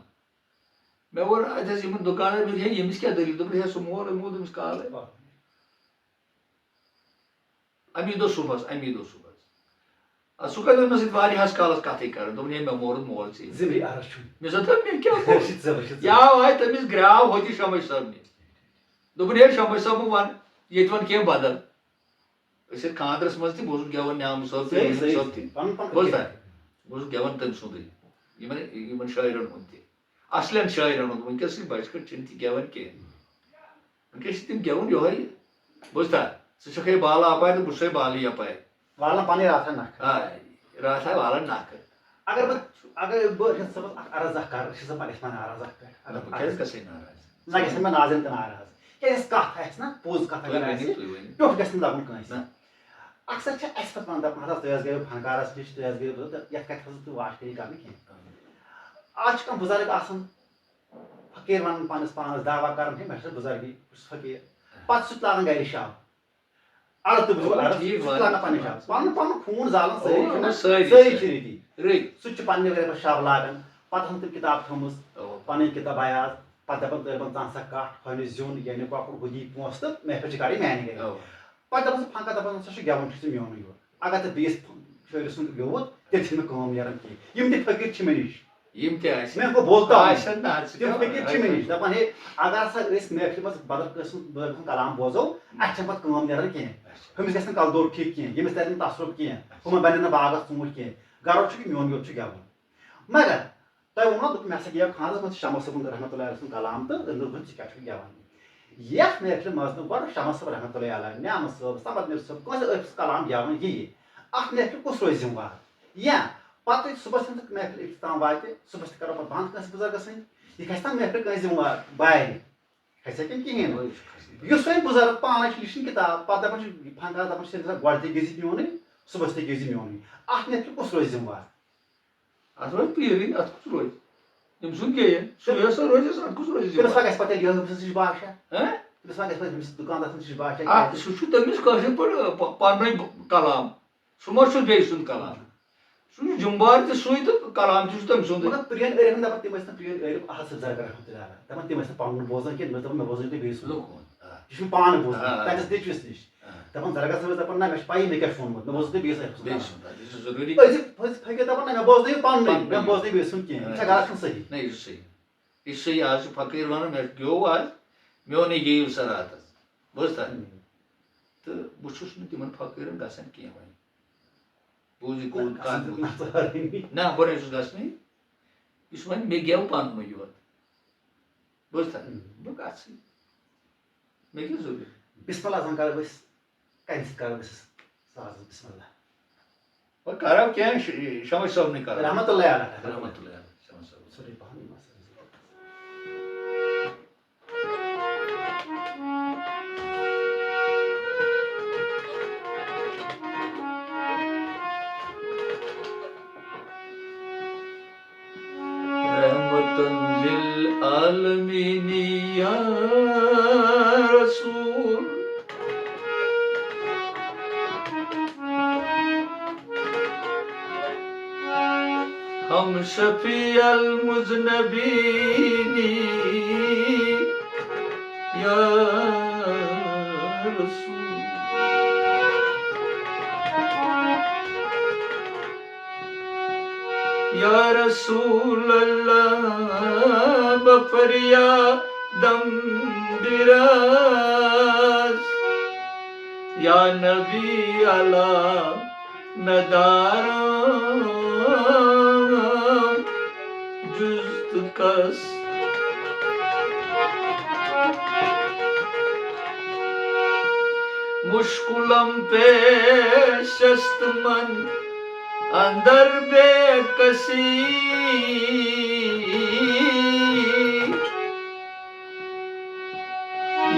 مےٚ ووٚن اَتٮ۪س یِمن دُکانَس، مےٚ دوٚپ، "ہے، ییٚمِس کیٛاہ دٔلیٖل؟" دوٚپُن، "ہے، سُہ مول، أمۍ ووٚن تٔمِس کالے۔" اَمی دۄہ صُبحَس، اَمی دۄہ صُبحَس۔ اَدٕ سُہ کَتہِ اوس مےٚ سۭتۍ واریاہَس کالَس کَتھٕے کَران۔ دوٚپُن، "ہے، مےٚ مورُن مول ژےٚ۔" ذِمری عرض چھُم۔ مےٚ دوٚپ، "مےٚ کیٛاہ گوٚو؟" رشید صٲب، رشید صٲب۔ یا آے تٔمِس گرٛاو ہوٚتہِ شمس صٲبنہِ۔ دوٚپُن، "ہے، شمس صٲب، وَن، ییٚتہِ وَن کینٛہہ بدل۔" أسۍ ٲسۍ خانٛدرَس منٛز تہِ، بہٕ اوسُس گٮ۪وان نیامہٕ صٲب تہِ، صحیح، رحیٖم صحیح۔ صٲب تہِ۔ پَنُن، پَنُن بوز تھا؟ بہٕ اوسُس گٮ۪وان تٔمۍ سُنٛدٕے، یِمَن، یِمَن شٲعرَن ہُنٛد تہِ۔ اصلٮ۪ن شٲعرَن ہُنٛد۔ وٕنکیٚسٕے بَچہِ کٔٹۍ چھِنہٕ تہِ گٮ۪وان کینٛہہ۔ وٕنکیٚس چھِ تِم گٮ۪وُن یِہوٚے، بوٗزتھا؟ ژٕ چھَکھ ہے بالہٕ اَپارِ تہٕ بہٕ چھُسَے بالہٕ یَپارِ۔ والان پَنٕنۍ راتھا نَکھٕ۔ آ، راتھا والان نَکھٕ۔ اگر بہٕ، اگر بہٕ رشید صٲبَس اکھ عرض اکھ کَرٕ، رشید صٲب، پَنٕنۍ پَنٕنۍ عرض اکھ کَرٕ۔ نہ، بہٕ کیٛازِ گژھٕ ہے ناراض؟ نہ گژھن مےٚ ناظرین تہِ ناراض۔ کیٛازِ یۄس کَتھ آسہِ نہ، پوٚز کَتھ تُہۍ اگر ؤنِو، آسہِ، تُہۍ ؤنِو۔ ٹیوٚٹھ گژھِ نہٕ لَگُن کٲنٛسہِ۔ نہ۔ اکثر چھِ اَسہِ پَتہٕ وَنان، دَپان، "حضرت، تُہۍ حظ گٔیو فنکارَس نِش، تُہۍ حظ گٔیو"، یَتھ کَتھِ حضرت تُہۍ واش کٔرِو کَرنہٕ کینٛہہ۔ آز چھِ کانٛہہ بُزرگ آسان، فقیٖر وَنان پانَس پانَس، دعویٰ کَران، "ہے، مےٚ چھُ بُزرگی، بہٕ چھُس فقیٖر۔" پَتہٕ چھُ سُہ تہِ لاگان گَرِ شب۔ عرض تہٕ بہٕ چھُس اَوا، عرض، ٹھیٖک سُہ چھُ وَنان۔ لاگان پَنٕنۍ شب۔ پَنُن، پَنُن خوٗن زالان سٲری اَوا، چھِنہ؟ اَوا، سٲری سٲری چھِ۔ چھِ رٔتی۔ رٔتۍ۔ سُہ تہِ چھُ پَننہِ ؤرۍ پَتہٕ شب لاگان۔ پَتہٕ ہَن تِم کِتاب تھٲومٕژ، اَوا۔ پَنٕنۍ کِتاب بیاض۔ پَتہٕ دَپان، دَپان، "ژٕ اَن سا کَٹھ، ہۄمہِ زیُن، یعنی کۄکُر، ہُہ دی پونٛسہٕ تہٕ محفل چھِ کَرٕنۍ میٛانہِ گَرِ۔" اَوا۔ پَتہٕ دَپان سُہ فنکار، دَپان، "ژٕ چھُکھ گٮ۪وُن چھُے ژےٚ میونُے یوت۔ اگر ژےٚ بیٚیِس شٲعرٕ سُنٛد گیوٚوُت، تیٚلہِ چھِنہٕ مےٚ کٲم نیران کینٛہہ۔" یِم تہِ فقیٖر چھِ مےٚ نِش۔ یِم تہِ آسہِ۔ مےٚ گوٚو بولتا آسن نہ، ژٕ تِم کیٛاہ فقیٖر چھِ مےٚ نِش۔ دَپان، "ہے، اگر ہسا أسۍ محفلہِ منٛز بدل کٲنٛسہِ ہُنٛد بٲگۍ ہُنٛد کلام بوزو، اَسہِ چھَنہٕ پَتہٕ کٲم نیران کینٛہہ۔ ہُمِس گژھِ نہٕ کَلہٕ دود ٹھیٖک کینٛہہ، ییٚمِس تَرِ نہٕ تصرُف کینٛہہ، ہُمَن بَنہِ نہٕ باغَس ژوٗنٛٹھۍ کینٛہہ۔ گرو چھُ کہِ میون یوت چھُ گٮ۪وُن۔" مگر تۄہہِ ووٚنوُ، دوٚپُکھ، مےٚ ہسا گیو خانٛدرَس منٛز چھُ شمس صٲبُن رحمتہ اللہ علیہ سُنٛد کلام تہٕ أمۍ دوٚپ، "ژٕ کیٛاہ چھُکھ گٮ۪وان؟" یَتھ محفلہِ منٛز نہٕ گۄڈٕ شمس صٲب رحمتہ اللہ علیہ، نعمت صٲب، صمد میر صٲب، کٲنٛسہِ عٲفظ کلام گٮ۪وان یِیہِ، اَتھ محفلہِ کُس روزِ ذِمہٕ وار؟ یا پتہٕ صُبحس ییٚمہِ ساتہٕ محفل اختتام واتہِ، صُبحس تہِ کرو پتہٕ بنٛد کٲنٛسہِ بُزرگس سۭتۍ۔ یہِ کھسہِ نا محفل کٲنٛسہِ ذمہٕ وار بارِ؟ کھسہِ کِنہٕ کِہیٖنۍ نہٕ؟ یُس وۄنۍ بُزرگ پانس چھُ، یہِ چھُنہٕ کِتاب، پتہٕ دپان چھُ، یہِ فنکار دپان چھُ، "ژےٚ گژھِ گۄڈٕ تہِ گٔژھِتھ میونُے، صُبحس تہِ گٔژھِتھ میونُے۔" اتھ محفلہِ کُس روزِ ذمہٕ وار؟ اتھ روزِ پیٖرٕے، اتھ کُس روزِ؟ ییٚمہِ سُنٛد گیٚیَن، سُے ہسا روزٮ۪س، اتھ کُس روزِ ذمہٕ تٔمِس وار؟ ما گژھِ پتہٕ تیٚلہِ یِہوٚے، أمِس نِش بادشاہ؟ ہہ؟ تٔمِس ما گژھِ پتہٕ أمِس دُکاندار سٕنٛدِ نِش بادشاہ؟ آ، کیٛازِ؟ سُہ چھُ تٔمِس کٲشِر پٲٹھۍ، پ-، پننُے کلام۔ سُہ ما چھُ بیٚیہِ سُنٛد کلام؟ سُہ چھُ ذمہٕ وار تہِ سُے تہٕ کلام تہِ چھُ تٔمۍ سُنٛدُے۔ مگر پرٛٲنۍ عٲرِف دَپان، تِم ٲسۍ نہٕ پرٛٲنۍ عٲرِف احد صٲب زرگر رحمتہ اللہ علیہ۔ دَپان، تِم ٲسۍ نہٕ پَنُن بوزان کینٛہہ، تِم ٲسۍ دَپان، "مےٚ بوزنٲیِو تُہۍ بیٚیہِ سُنٛد۔" لوٗکھ وَنان، آ۔ یہِ چھُ پانہٕ بوزان، آ۔ تَتٮ۪س نیٚچوِس نِش۔ آ۔ دَپان، زرگر صٲب ٲسۍ دَپان، "نہ، مےٚ چھُ پَیی، مےٚ کیٛاہ چھُ ووٚنمُت، مےٚ بوزنٲیِو تُہۍ بیٚیِس عٲرِفَس بیٚیہِ کلام۔" سُنٛد، آ، یہِ چھُ ضروٗری۔ أزیُک فقیٖر دَپان، "نہ، مےٚ بوزنٲیِو پَنُنُے، پَنُنُے۔ مےٚ بوزنٲیِو بیٚیہِ سُنٛد کینٛہہ۔" یہِ چھا آ۔ غلط کِنہٕ صحیح؟ نہ، یہِ چھُ صحیح۔ یہِ چھُ صحیح، آز چھُ فقیٖر وَنان، مےٚ گیوٚو آز، میونُے گیٚیِو سا راتَس۔ بوٗزتھا؟ ہُم۔ تہٕ بہٕ چھُس نہٕ تِمَن فقیٖرَن گژھان کینٛہہ وۄنۍ۔ بوٗزِو، کوٗت نہ، کَتھ اَصٕل بوٗز۔ نہ، ژٕ نہ، بہٕ نَے چھُس گژھنٕے۔ یُس وۄنۍ مےٚ گٮ۪و پَننُے یوت۔ بوٗزتھا؟ ہُم۔ بہٕ گژھٕ۔ مےٚ کیٛاہ ضروٗرت؟ بسم اللہ زن کرو أسۍ، کَمہِ سۭتۍ کرو أسۍ سازَس بسم اللہ؟ وۄنۍ کرو کینٛہہ، ش-، شمس صٲبنٕے کرو۔ رحمتہ اللہ علیہ۔ رحمتہ اللہ علیہ، شمس صٲب۔ سورُے پَہَن یِم آسان۔ رحمتن للعالمین یا رسول، ہم شفیع المذنبین یا رسول۔ یا رسول اللہ، بہ فریادم دراز، یا نبی اللہ، ندارم جز تو کس۔ مشکلم پیش است من اندر بے کسی۔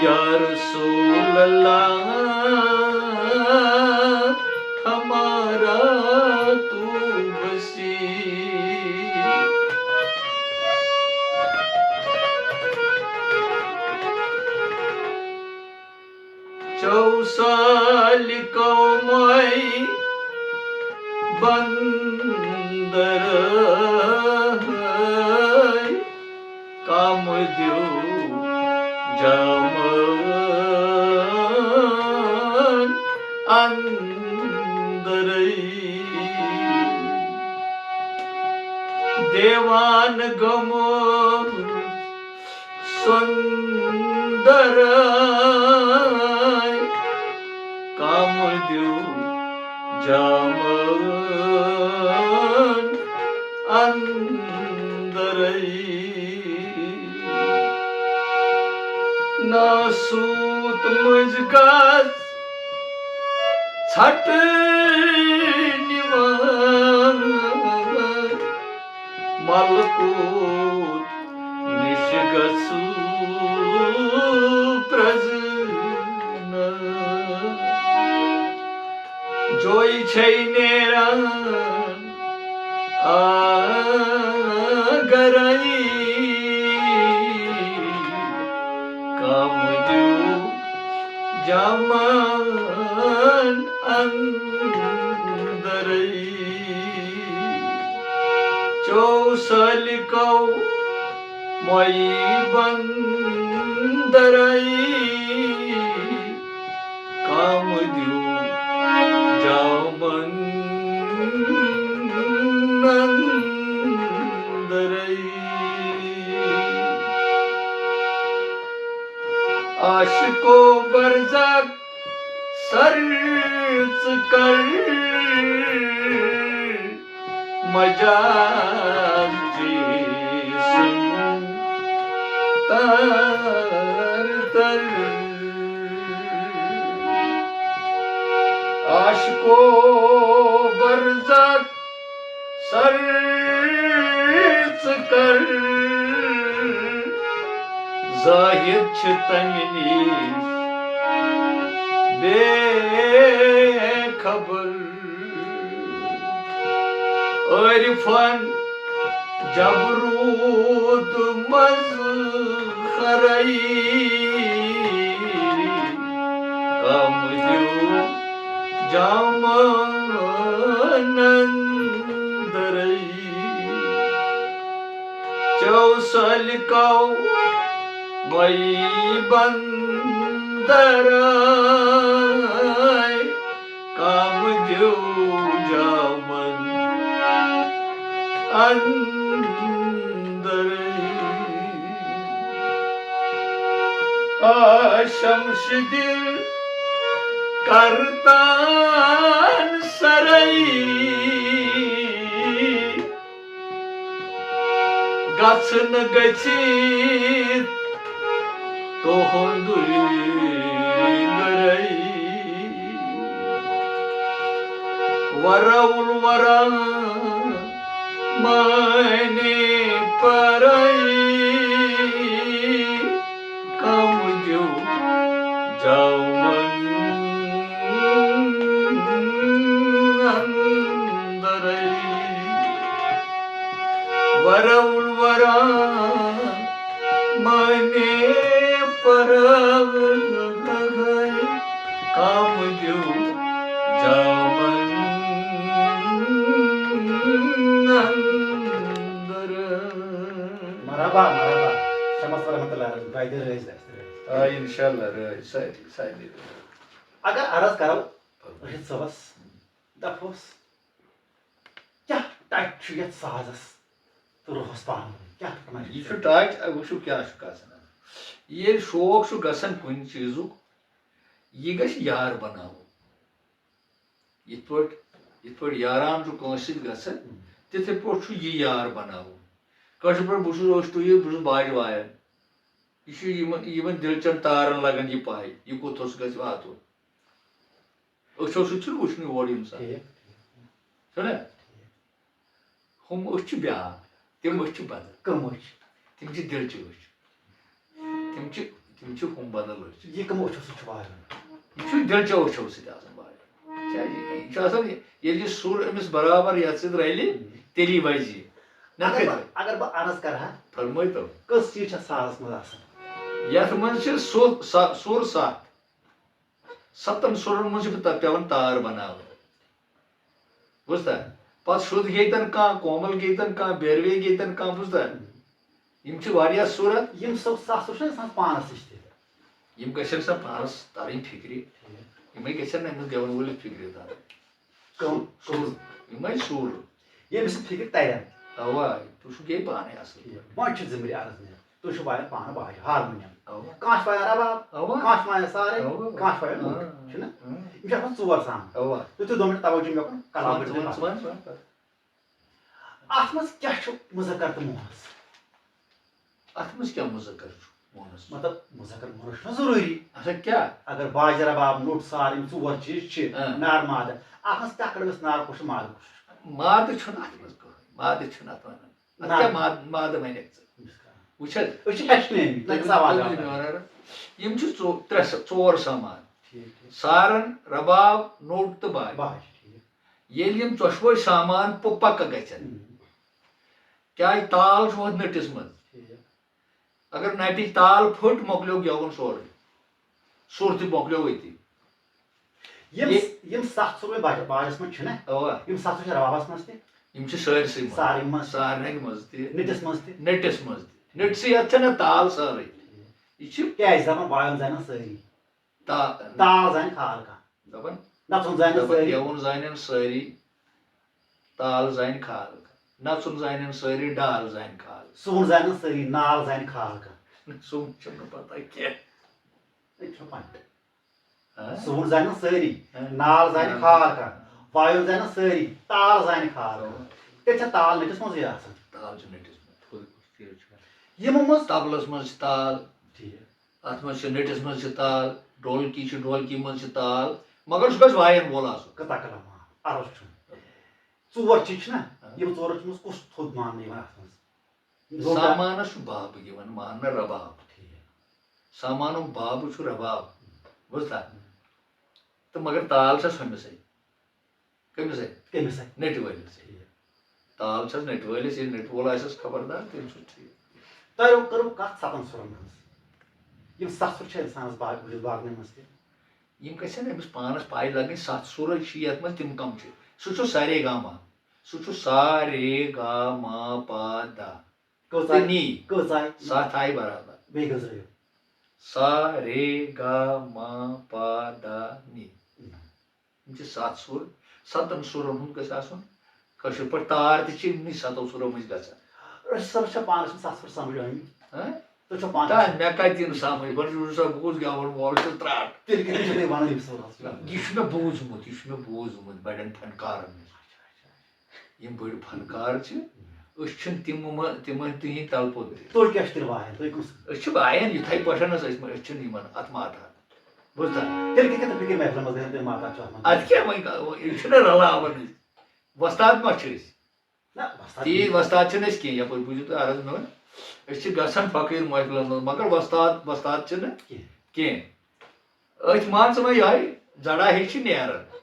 یا رسول اللہ، ہمارا تو بسی۔ چو سال قومَے بندر کم دیو جامن اندرے۔ دیوان گمو سندر کم دیو جامن اندرے۔ ناسوت منٛز گژھ ژھٹہٕ نِوان، ملکوت نِش گژھو پرٛزنہٕ۔ جوے چھے نیران اگرے کم دیو جامن اندرے۔ چو سالکو مئی بندرے۔ کم دیو جامن اندرے۔ عاشقو برزخ سر ژٕ کر مجاز جسم تر تر۔ عاشقو برزخ سر ژٕ کر۔ زاہد چھِ تمہِ نِش بے خبر۔ عارفن جبروت مظہرے۔ کم دیو جامن اندرے۔ چو سالکو مئی بندرے۔ کم دیو جامن اندرے۔ آ شمس دل کرتان سرے۔ گژھن گژھِ تُہُنٛدُے گرے۔ ورول ورا معنی پرے۔ کم دیو جاون اندرے۔ ورول ورا معنی پرے۔ کم دیو جاون اندرے۔ مرحبا، مرحبا۔ شمس ورحمۃ اللہ علیہ، تۄہہِ تہِ رٲزۍ اَسہِ تہِ رٲزۍ۔ آ، انشاءاللہ رٲزۍ، سٲری، سارنٕے رٲزۍ۔ اگر عرض کرو رشید صٲبس، دپہوس، کیٛاہ touch چھُ یتھ سازس تہٕ روحس پانہٕ ؤنۍ؟ کیٛاہ connection یہِ چھُ چھُ؟ Touch، وٕچھِو کیٛاہ چھُ گژھان۔ ییٚلہِ شوق چھُ گژھان کُنہِ چیٖزُک، یہِ گژھِ یار بناوُن۔ یِتھ پٲٹھۍ، یِتھ پٲٹھۍ یاران چھُ کٲنٛسہِ سۭتۍ گژھان، تِتھے پٲٹھۍ چھُ یہِ یار بناوُن۔ کٲشِر پٲٹھۍ، بہٕ چھُس، أسۍ چھِ تُہۍ، بہٕ چھُس باجہِ وایان۔ یہِ چھُ یِمن، یِمن دِلچن تارن لگان یہِ پاے، یہِ کوٚت اوس گژھِ واتُن۔ أچھو سۭتۍ چھُنہٕ وٕچھنُے اورٕ یِم سا۔ ٹھیٖک۔ چھُنہ؟ ہُم أچھ چھِ بیٛاکھ، تِم أچھ چھِ بدل۔ کٕم أچھ؟ تِم چھِ دِلچہِ أچھ۔ تِم چھِ، تِم چھِ ہُم بدل أچھ۔ یہِ کٕم أچھو سۭتۍ چھُ وایُن؟ یہِ چھُ دِلچو أچھو سۭتۍ آسان وایُن۔ کیٛازِ یہِ چھُ آسان، ییٚلہِ یہِ سُر أمِس برابر یَتھ سۭتۍ رلہِ، تیٚلی وَزِ یہِ۔ نَتہٕ اگر کَتہِ بہٕ، وَزِ؟ اگر بہٕ عرض کرٕ ہا، فرمٲیتو۔ کٔژ چیٖز چھِ اَتھ سازَس منٛز آسان؟ یَتھ منٛز چھِ سُر سَ-، سُر سَتھ۔ ستن سُرن منٛز چھِ پتہٕ پٮ۪وان تار بناوٕنۍ۔ بوٗزتھا؟ پتہٕ شُد گیتن کانٛہہ، کومل گیتن کانٛہہ، بیروے گیتن کانٛہہ، بوٗزتھا؟ یِم چھِ واریاہ سُر۔ یِم سُر سَتھ سُر چھِنہٕ آسان پانس نِش تہِ؟ یِم گژھن سا پانس ترٕنۍ فِکرِ۔ یِمے گژھن نہٕ أمِس گٮ۪وَن وٲلِس فِکرِ ترٕنۍ۔ کٕم؟ سُر۔ یِمے سُر۔ ییٚمِس یہِ فِکرِ ترن۔ اوا، تُہۍ چھِو گٔے پانے اصل۔ ٹھیٖک۔ وۄنۍ چھِ ذمہٕ دار عرض مےٚ۔ تُہۍ چھِو وایان پانہٕ باجہِ، ہارمونیم۔ اوا۔ کانٛہہ چھُ وایان رباب، اوا۔ کانٛہہ چھُ وایان سارے، اوا۔ کانٛہہ چھُ وایان لوٗٹ۔ آ، چھُنہ؟ آ۔ یِم چھِ آسان ژور سامان۔ اوا۔ تُہۍ تھٲیِو دۄن مِنٹَن توجہ مےٚ کُن، کلام ژٕ وَن، کٔرِو ژٕ وَن، ژٕ وَن، ژٕ وَن۔ اَتھ منٛز کیٛاہ چھُ مُذکر تہٕ مُؤنث؟ اَتھ منٛز کیٛاہ مُذکر چھُ مُؤنث؟ مطلب، مُذکر مُؤنث چھُنہ ضروٗری۔ اچھا، کیٛاہ؟ اگر باجہِ رباب، لوٗٹ، سار، یِم ژور چیٖز چھِ، آ۔ نار مادٕ۔ اَتھ منٛز کیٛاہ کَڑو أسۍ نار کُس چھُ، مادٕ کُس چھُ؟ مادٕ چھُنہٕ اَتھ منٛز کٕہٕنۍ۔ مادٕ چھُنہٕ اَتھ وَنان۔ اَتھ نہ۔ کیٛاہ ماد-، مادٕ وَنٮ۪کھ ژٕ؟ أمِس کَران۔ وٕچھ حظ۔ أسۍ چھِ ہیٚچھنٲومٕتۍ، تۄہہِ تُہۍ، سوال تُہۍ جواب۔ مےٚ وَنان۔ یِم چھِ ژو-، ترٛےٚ سا-، ژور سامان۔ ٹھیٖک، ٹھیٖک۔ سارن، رباب، نوٹ تہٕ باج۔ باج، ٹھیٖک۔ ییٚلہِ یِم ژۄشوَے سامان پُ-، پَکہٕ گژھن۔ ہُم۔ کیٛازِ تال چھُ ہوٚتھ نٔٹِس منٛز۔ ٹھیٖک۔ اگر نَٹِچ تال پھٔٹ، مۄکلیو گٮ۪وُن سورُے۔ سُر تہِ مۄکلیو أتی۔ یِم یہِ یِم ستھ سُر وۄنۍ باج-، باجس منٛز چھِنہ، اوا۔ یِم ستھ سُر چھِ ربابس منٛز تہِ، یِم چھِ سٲرسٕے منٛز۔ سارنٕے منٛز۔ سارنٕے منٛز تہِ۔ نٔٹِس منٛز تہِ۔ نٔٹِس منٛز تہِ۔ نٔٹسٕے یتھ چھَنہ تال سٲرٕے۔ یہِ چھِ کیٛازِ دپان وایُن زانن سٲری؟ تا-، تال زانہِ خال کانٛہہ۔ دپان، نژُن زانن دپان سٲری۔ گٮ۪وُن زانن سٲری، تال زانہِ خال کانٛہہ۔ نژُن زانن سٲری، ڈال زانہِ خال۔ سُوُن زانن سٲری، نال زانہِ خال کانٛہہ۔ سُوُن چھُنہٕ پتہ کینٛہہ۔ یہِ چھُ پنٛڈ۔ ہاں؟ سُوُن زانن سٲری، ہاں۔ نال زانہِ ہاں۔ خال کانٛہہ، وایُن زانن سٲری، تال زانہِ خال کانٛہہ۔ ہاں۔ تیٚلہِ چھےٚ تال نٔٹِس منٛزٕے آسان۔ تال چھِ نٔٹِس منٛز، تھوٚد کُس تہِ چھُ۔ یِمو منٛز تبلس منٛز چھِ تال، ٹھیٖک۔ اتھ منٛز چھِ نٔٹِس منٛز چھِ تال، ڈولکی چھِ، ڈولکی منٛز چھِ تال، مگر سُہ گژھِ وایَن وول آسُن۔ قطع کلام، آ، عرض چھُم۔ ژور چیٖز چھِنہ، ہاں۔ یِم ژورَس منٛز کُس تھوٚد ماننہٕ یِوان اتھ منٛز؟ لوٚٹ۔ سامانس چھُ بابہٕ یِوان ماننہٕ رباب۔ ٹھیٖک۔ سامانُک بابہٕ چھُ رباب، بوٗزتھا؟ تہٕ مگر تال چھَس ہُمِسٕے۔ کٔمِسٕے؟ کٔمِسٕے؟ نٔٹۍ وٲلِسٕے۔ ٹھیٖک۔ تال چھَس نٔٹۍ وٲلِس، ییٚلہِ نٔٹۍ وول آسٮ۪س خبردار، تٔمۍ سُنٛد ٹھیٖک۔ تۄہہِ کٔرٕو کَتھ ستَن سُرَن ہٕنٛز۔ یِم ستھ سُر چھِ اِنسانَس باگ-، وجوٗد باگنہٕ منٛز تہِ۔ یِم گژھن أمِس پانَس پَے لَگٕنۍ، ستھ سُر چھِ یَتھ منٛز، تِم کَم چھِ۔ سُہ چھُ سا رے گا ما۔ سُہ چھُ سا رے گا ما پا دا۔ کٔژ تہٕ آیہِ؟ نی۔ کٔژ آیہِ؟ ستھ آیہِ برابر۔ بیٚیہِ کٔژ رٲیِو؟ سا رے گا ما پا دا نی۔ یِم چھِ ستھ سُر۔ ستن سُرن ہُنٛد گژھِ آسُن کٲشِر پٲٹھۍ تار تہِ چھِ یِمنٕے ستو سُرو مٔنٛزۍ گژھان۔ أسۍ سَر چھا پانَس منٛز ستھ سُر سَمجھ آمٕتۍ؟ ہاں؟ تُہۍ چھِو پانَس تہٕ مےٚ کَتہِ یِن سَمجھ؟ گۄڈٕ چھُس بہٕ گٮ۪وَن وول چھُ ترٛٹھ۔ تیٚلہِ کیٛاہ چھِو تُہۍ وَنان ییٚمہِ سُرَس؟ یہِ چھُ مےٚ بوٗزمُت، یہِ چھُ مےٚ بوٗزمُت بَڑٮ۪ن فنکارَن نِش۔ یِم بٔڑۍ فنکار چھِ، أسۍ چھِنہٕ تِم مہ-، تِمَن تِہِنٛدۍ تَلہٕ پوٚت دِوان۔ تُہۍ کیٛاہ چھِو تیٚلہِ وایان؟ تُہۍ کُس؟ أسۍ چھِ وایان یِتھَے پٲٹھۍ حظ، أسۍ مہ-، أسۍ چھِنہٕ یِمَن اَتھ ماتان۔ بوٗزتھا؟ تیٚلہِ کِتھ کٔنۍ تُہۍ فِکرِ محفلہِ منٛز گژھان، تُہۍ ماتان چھِو اَتھ منٛز؟ اَدٕ کیٛاہ وۄنۍ گا-، یِم چھِنہ رَلاوان أسۍ۔ وۄستاد ما چھِ أسۍ؟ نہ، وۄستاد تیٖتۍ وۄستاد چھِنہٕ أسۍ کینٛہہ، یَپٲرۍ بوٗزِو تُہۍ عرض میون۔ أسۍ چھِ گژھان فقیٖر محفلَن منٛز، مگر وۄستاد، وۄستاد چھِنہٕ کینٛہہ۔ کینٛہہ۔ أتھۍ مان ژٕ وۄنۍ یِہوٚے زَڑا ہِش چھِ نیران۔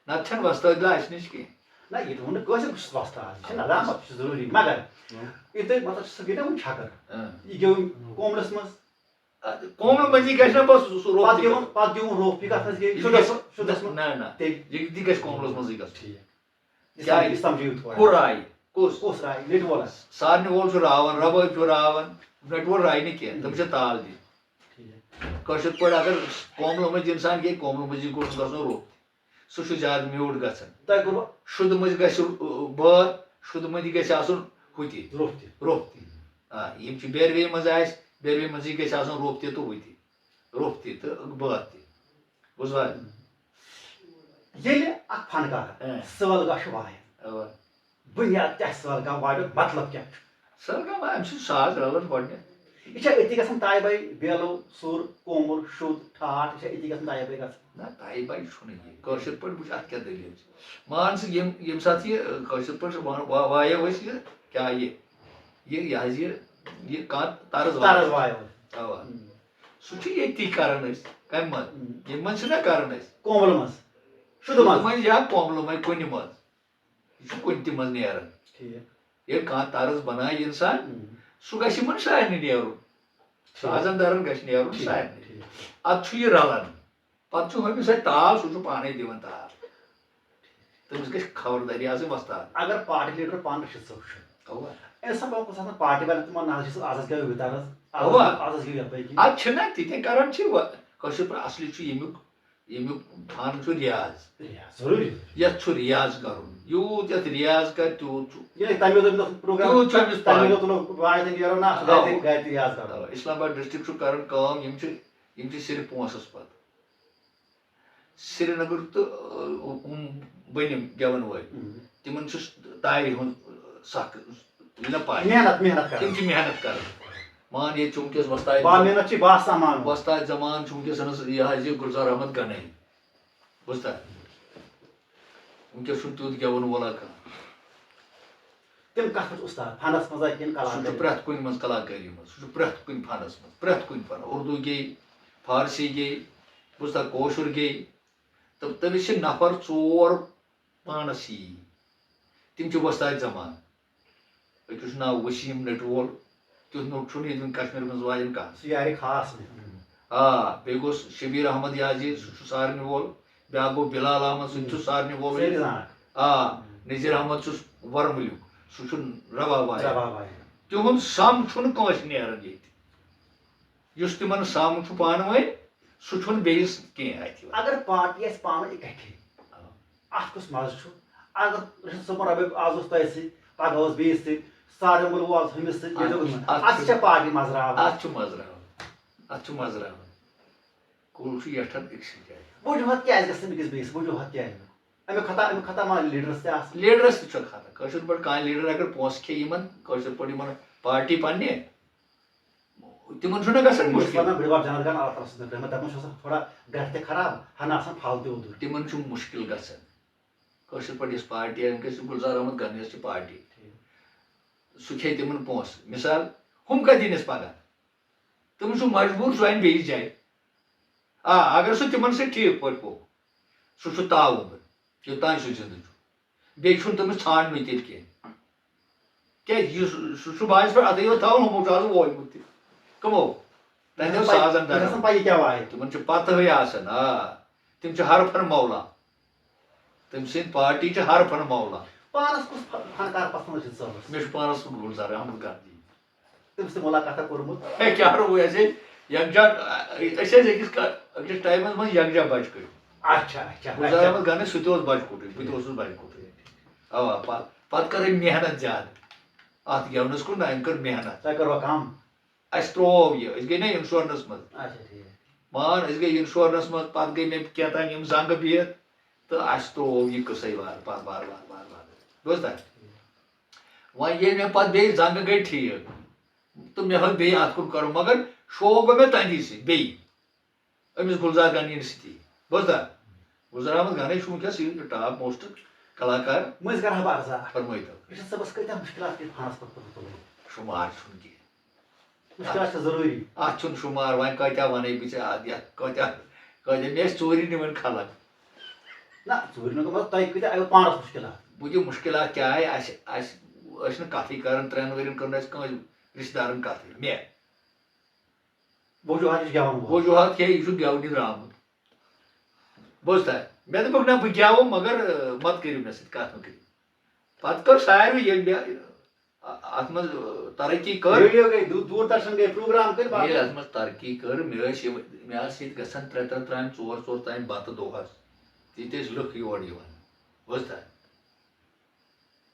نَتہٕ چھَنہٕ وۄستٲدی اَسہِ نِش کینٛہہ۔ نہ، یہِ تہِ ووٚن نہٕ کٲنٛسہِ، بہٕ چھُس وۄستاد، یہِ چھِ نہ زانٛہہ، یہِ چھُ ضروٗری، مگر اۭں۔ یہِ تۄہہِ مطلب سُہ گٔے نہ وۄنۍ چھَکر۔ اۭں۔ یہِ گیوٚو کوملَس منٛز۔ اَدٕ کوملہٕ منٛزی گژھِ نہ پَتہٕ سُہ، سُہ روٚف پَتہٕ تہِ گیوٚو، گژھُن۔ پَتہٕ گیوٚو روٚف، یہِ کَتھ منٛز گٔے؟ یہِ شُدَس، گژھِ، شُدَس منٛز۔ نہ، نہ۔ تیٚلہِ یہِ تہِ گژھِ کوملَس منٛزٕے گژھُن۔ ٹھیٖک۔ یہِ کیٛازِ؟ سَمجھِ-، یہِ سَمجھٲیِو تھوڑا۔ کُس راے؟ کُس راے؟ نٔٹۍ وولَس۔ سارنٕے وول چھُ راوان، ربٲبۍ چھُ راوان، نٔٹۍ وول راے نہٕ کینٛہہ، تِم چھِ تال دِنۍ۔ ٹھیٖک۔ کٲشِر پٲٹھۍ اگر کوملہٕ مٔنٛزۍ اِنسان گٔے، کوملہٕ مٔنٛزی گوٚژھ گژھُن روٚف۔ سُہ چھُ زیادٕ میوٗٹھ گژھان۔ تۄہہِ کوٚروٕ؟ شُدٕ مٔنٛزۍ گژھِ، ٲ، بٲتھ، شُدٕ مٔنٛزی گژھِ آسُن ہُہ تہِ۔ روٚف تہِ۔ روٚف تہِ۔ آ، یِم چھِ بیروے منٛز آسہِ، بیروے منٛزٕے گژھِ آسُن روٚف تہِ تہٕ ہُہ تہِ۔ روٚف تہِ تہٕ بٲتھ تہِ۔ بوٗزوا؟ ییٚلہِ اکھ فنکار اۭں۔ سٲلگاہ چھُ وایان، اَوا۔ بُنیاد کیٛاہ چھُ سٲلگاہ وایُک مطلب کیٛاہ چھُ؟ سٲلگاہ وایُن چھُ ساز رَلان گۄڈٕنٮ۪تھ۔ یہِ چھا أتی گژھان تایہِ بَے، بیلو، سُر، کومُر، شُد، ٹھاٹھ، یہِ چھا أتی گژھان تایہِ بَے گژھان؟ نہ، تایہِ بَے چھُنہٕ یہِ۔ کٲشِر پٲٹھۍ وٕچھ اَتھ کیٛاہ دٔلیٖل چھِ۔ مان ژٕ، ییٚمہِ، ییٚمہِ ساتہٕ یہِ، ٲ، کٲشِر پٲٹھۍ چھِ وَن-، وا-، وایو أسۍ یہِ، کیٛاہ یہِ؟ یہِ، یہِ حظ یہِ، یہِ کانٛہہ طرز طرز وایو۔ وایو۔ اَوا۔ ہُم۔ سُہ چھُ ییٚتی کران أسۍ۔ کَمہِ منٛز؟ ہُم۔ ییٚمہِ منٛز چھِنہ کران أسۍ۔ کوملہٕ منٛز۔ شُدٕ منٛز۔ شُدٕ منٛز یا کوملہٕ منٛز کُنہِ منٛز۔ یہِ چھُ کُنہِ تہِ منٛز نیران۔ ٹھیٖک۔ ییٚلہِ کانٛہہ طرز بنایہِ اِنسان، ہُم۔ سُہ گژھِ یِمن سارنٕے نیرُن۔ ٹھیٖک۔ سازن دارن گژھِ نیرُن ٹھیٖک، سارنٕے۔ ٹھیٖک۔ اَدٕ چھُ یہِ رلان۔ پتہٕ چھُ ہُمِس اَتھِ تال، سُہ چھُ پانے دِوان تال۔ تٔمِس گژھِ خبردٲری آسٕنۍ وۄستاد۔ اگر پارٹی لیڈر پانہٕ رٔشیٖد صٲب چھُ، اَوا۔ اَمہِ ساتہٕ گوٚژھ آسُن پارٹی والٮ۪ن تِمن نظرِ سۭتۍ، آز حظ گیوٚو یہِ طرز، آز اَوا۔ حظ، آز حظ گیوٚو یپٲرۍ کِنۍ۔ اَتھ چھِنہ تِتھَے کران چھِ وۄنۍ کٲشِر پٲٹھۍ اصلی چھُ ییٚمیُک، ییٚمیُک فن چھُ ریاض۔ ریاض، ضروٗری۔ یَتھ چھُ ریاض کرُن۔ یوٗت یَتھ ریاض کرِ، تیوٗت چھُ۔ ییٚلہِ تَمہِ دۄہ تَمیُک پروگرام، تیوٗت چھُ أمِس تَمہِ پاے۔ دۄہ تُلو وارِ تہِ نیرو نہ، اَتھ چھُ گرِ تہِ، اَوا۔ گرِ تہِ ریاض کرُن۔ اَوا، اسلام آباد ڈسٹرکٹ چھُ کران کٲم، یِم چھِ، یِم چھِ صرف پونٛسس پتہٕ۔ سرینگر تہٕ، ٲ، ہُم بٔنِم گٮ۪وَن وٲلۍ، اۭں۔ تِمن چھُ تارِ ہُنٛد سخ، یہِ نہ پاے۔ محنت، محنت کران۔ تِم چھِ محنت کران۔ مان ییٚتہِ چھُ وٕنکیٚس وۄستاد، با محنت چھِ با سامان۔ وۄستاد زمان چھُ وٕنکیٚس یہِ حظ یہِ گُلزار احمد گنایی۔ بوٗزتھا؟ وٕنکیٚس چھُنہٕ تیُتھ گٮ۪وَن وولا کانٛہہ۔ تِم کَتھ منٛز اُستاد؟ فنَس منٛز ہا کِنہٕ سُہ چھُ کلاکٲری؟ پرٛٮ۪تھ کُنہِ منٛز کلاکٲری منٛز، سُہ چھُ پرٛٮ۪تھ کُنہِ فنَس منٛز، پرٛٮ۪تھ کُنہِ فن، اُردو گے، فارسی گے، بوٗزتھا، کٲشُر گے۔ تہٕ تٔمِس چھِ نفر ژور پانَس یی۔ تِم چھِ وۄستاد زمان۔ أکِس چھُ ناو وسیٖم نٔٹۍ وول، تیُتھ نوٚٹ چھُنہٕ ییٚتہِ وٕنہِ کشمیٖر منٛز واجٮ۪ن کانٛہہ۔ سُہ یارِ خاص مےٚ۔ آ، بیٚیہِ گوٚژھ شبیٖر احمد یازی، سُہ چھُ سارنٕے وول۔ بیٛاکھ گوٚو بلال احمد، سُہ تہِ چھُ سارنٕے وولُے۔ سٲری زانان۔ آ، نذیر احمد چھُس ورمُلیُک، سُہ چھُ رباب وایان۔ رباب وایان۔ تِہُنٛد سم چھُنہٕ کٲنٛسہِ نیران ییٚتہِ۔ یُس تِمن سم چھُ پانہٕ ؤنۍ، سُہ چھُنہٕ بیٚیِس کینٛہہ اَتھِ یِوان۔ اگر پارٹی آسہِ پانہٕ ؤنۍ اِکٹھے، آ۔ اَتھ کُس مَزٕ چھُ؟ اگر رشید صٲبُن رباب آز اوس تۄہہِ سۭتۍ، پگاہ اوس بیٚیِس سۭتۍ، سارے ووٚلوٕ آز ہُمِس سۭتۍ، یہِ اَتھ دوٚپُن، چھُ، اَتھ اَتھ چھُ، چھےٚ پارٹی مَزٕ راوان۔ اَتھ چھُ مَزٕ راوان، اَتھ چھُ مَزٕ راوان۔ کُل چھُ یَٹھان أکسٕے جایہِ۔ وجوہات کیٛازِ گژھِ نہٕ أکِس بیٚیِس؟ وجوہات کیٛازِ نہٕ؟ اَمیُک خطا، اَمیُک خطا ما لیٖڈرَس تہِ آسان؟ لیٖڈرَس تہِ چھُ خطا۔ کٲشِر پٲٹھۍ کانٛہہ لیٖڈر اگر پونٛسہٕ کھیٚیہِ یِمَن، کٲشِر پٲٹھۍ یِمَن پارٹی پنٛنہِ، تِمَن چھُنہ گژھان بہٕ چھُس مُشکِل۔ وَنان بٕڈِبَب جنت گان اللہ تعالیٰ سٕنٛدِ رحمتہٕ، دَپان چھُ آسان تھوڑا گرِ تہِ خراب، ہَنہ آسان فالتوٗ اوترٕ۔ تِمَن چھُ مُشکِل گژھان۔ کٲشِر پٲٹھۍ یۄس پارٹی آسہِ، وٕنکیٚس چھِ گُلزار احمد گنیَس چھِ پارٹی۔ ٹھیٖک۔ سُہ کھیٚیہِ تِمَن پونٛسہٕ۔ مثال، ہُم کَتہِ یِنَس پَگاہ؟ تِم چھُ مجبوٗر، سُہ اَنہِ بیٚیِس جایہِ۔ آ، اگر سُہ تِمن سۭتۍ ٹھیٖک پٲٹھۍ گوٚو، سُہ چھُ تاوُن، یوٚتام سُہ زِندٕ چھُ۔ بیٚیہِ چھُنہٕ تٔمِس ژھانٛڈنُے تیٚلہِ کینٛہہ۔ کیٛازِ یُس سُہ چھُ باعث پٮ۪ٹھ اَتھٕے یوت تھاوُن، ہُمو چھُ آز وویمُت تہِ۔ کٕمو؟ تَتہِ اوس پَے-، سازن تِمن دران۔ چھَنہٕ پَیی کیٛاہ وایہِ۔ تِمن چھِ پَتہٕے آسان، آ۔ تِم چھِ حرفن مولا۔ تٔمۍ سٕنٛدۍ پارٹی چھِ حرفن مولا۔ پانس کُس ف-، فنکار پسند چھُ صٲبس؟ مےٚ چھُ پانس گُلزار احمد گاندھی۔ تٔمِس تہِ مُلاقاتہ کوٚرمُت؟ ہے، کیٛاہ روٗ اَسہِ؟ یکجا، أسۍ ٲسۍ أکِس کا-، أکِس ٹایمس منٛز یکجا بچہٕ کٔرۍ۔ اچھا، اچھا، گُلزار اچھا۔ احمد گنی، سُہ تہِ اوس بچہٕ کوٚٹُے، بہٕ تہِ اوسُس بچہٕ کوٚٹُے۔ اوا، پتہٕ، پتہٕ کٔر أمۍ محنت زیادٕ۔ اتھ گٮ۪ونس کُن نہ، أمۍ کٔر محنت۔ تۄہہِ کٔروٕ کم؟ اَسہِ ترٛوو یہِ، أسۍ گٔے نہ انشورنس منٛز۔ اچھا، ٹھیٖک۔ مان، أسۍ گٔے انشورنس منٛز، پتہٕ گٔے مےٚ کینٛہہ تام یِم زنٛگہٕ بِہِتھ، تہٕ اَسہِ ترٛوو یہِ قٕصے وارٕ پتہٕ وارٕ وارٕ وارٕ وارٕ۔ بوٗزتھا؟ وۄنۍ ییٚلہِ مےٚ پتہٕ بیٚیہِ زنٛگہٕ گٔے ٹھیٖک، تہٕ مےٚ ہیوٚت بیٚیہِ اَتھ کُن کَرُن، مگر شوق گوٚو مےٚ تَمی سۭتۍ بیٚیہِ، أمِس گُلزار غنی یَن سۭتی۔ بوٗزتھا؟ گُلزار احمد غنی چھُ وٕنکیٚس یہِ top most کلاکار۔ مٔنٛزۍ کرٕ ہا بہٕ عرضا اکھ۔ فرمٲیتو۔ رشید صٲبس کۭتیٛاہ مُشکلات پیٚیہِ پانس پتہٕ پتہٕ تُلٕنۍ؟ شُمار چھُنہٕ کینٛہہ۔ مُشکلات چھِ ضروٗری۔ اتھ چھُنہٕ شُمار، وۄنۍ کۭتیٛاہ ونے بہٕ ژےٚ، اتھ یتھ کۭتیٛاہ، کۭتیٛاہ، مےٚ ٲسۍ ژوٗرِ نِوان خلق۔ نہ، ژوٗرِ نہٕ گوٚمُت، تۄہہِ کۭتیٛاہ آیوٕ پانس مُشکلات؟ بہٕ دِمہٕ مُشکلات کیٛاہ آیہِ، اسہِ، اسہِ ٲسۍ نہٕ کتھٕے کران، ترٛٮ۪ن ؤرین کٔر نہٕ اسہِ کٲنٛسہِ رشتہٕ دارن کتھٕے، مےٚ۔ وجوہات یُس گٮ۪وان وول۔ وجوہات کیٛاہ، یہِ چھُ گٮ۪ونہِ درٛامُت۔ بوٗزتھا؟ مےٚ دوٚپُکھ، نہ، بہٕ گٮ۪وٕ، مگر، آ، مت کٔرِو مےٚ سۭتۍ کتھ، مہ کٔرِو۔ پتہٕ کٔر ساروٕے ییٚلہِ مےٚ، آ، اتھ منٛز، آ، ترقی کٔر۔ ریڈیو گٔے، دو-، دوٗر درشن گٔے، پروگرام کٔرۍ، باقٕے۔ ییٚلہِ اتھ منٛز ترقی کٔر، مےٚ ٲسۍ یِم، مےٚ آسہٕ ییٚتہِ گژھان ترٛےٚ ترٛےٚ ترامہِ، ژور ژور ترامہِ بتہٕ دۄہس۔ ییٚتہِ ٲسۍ لُکھ یور یِوان۔ بوٗزتھا؟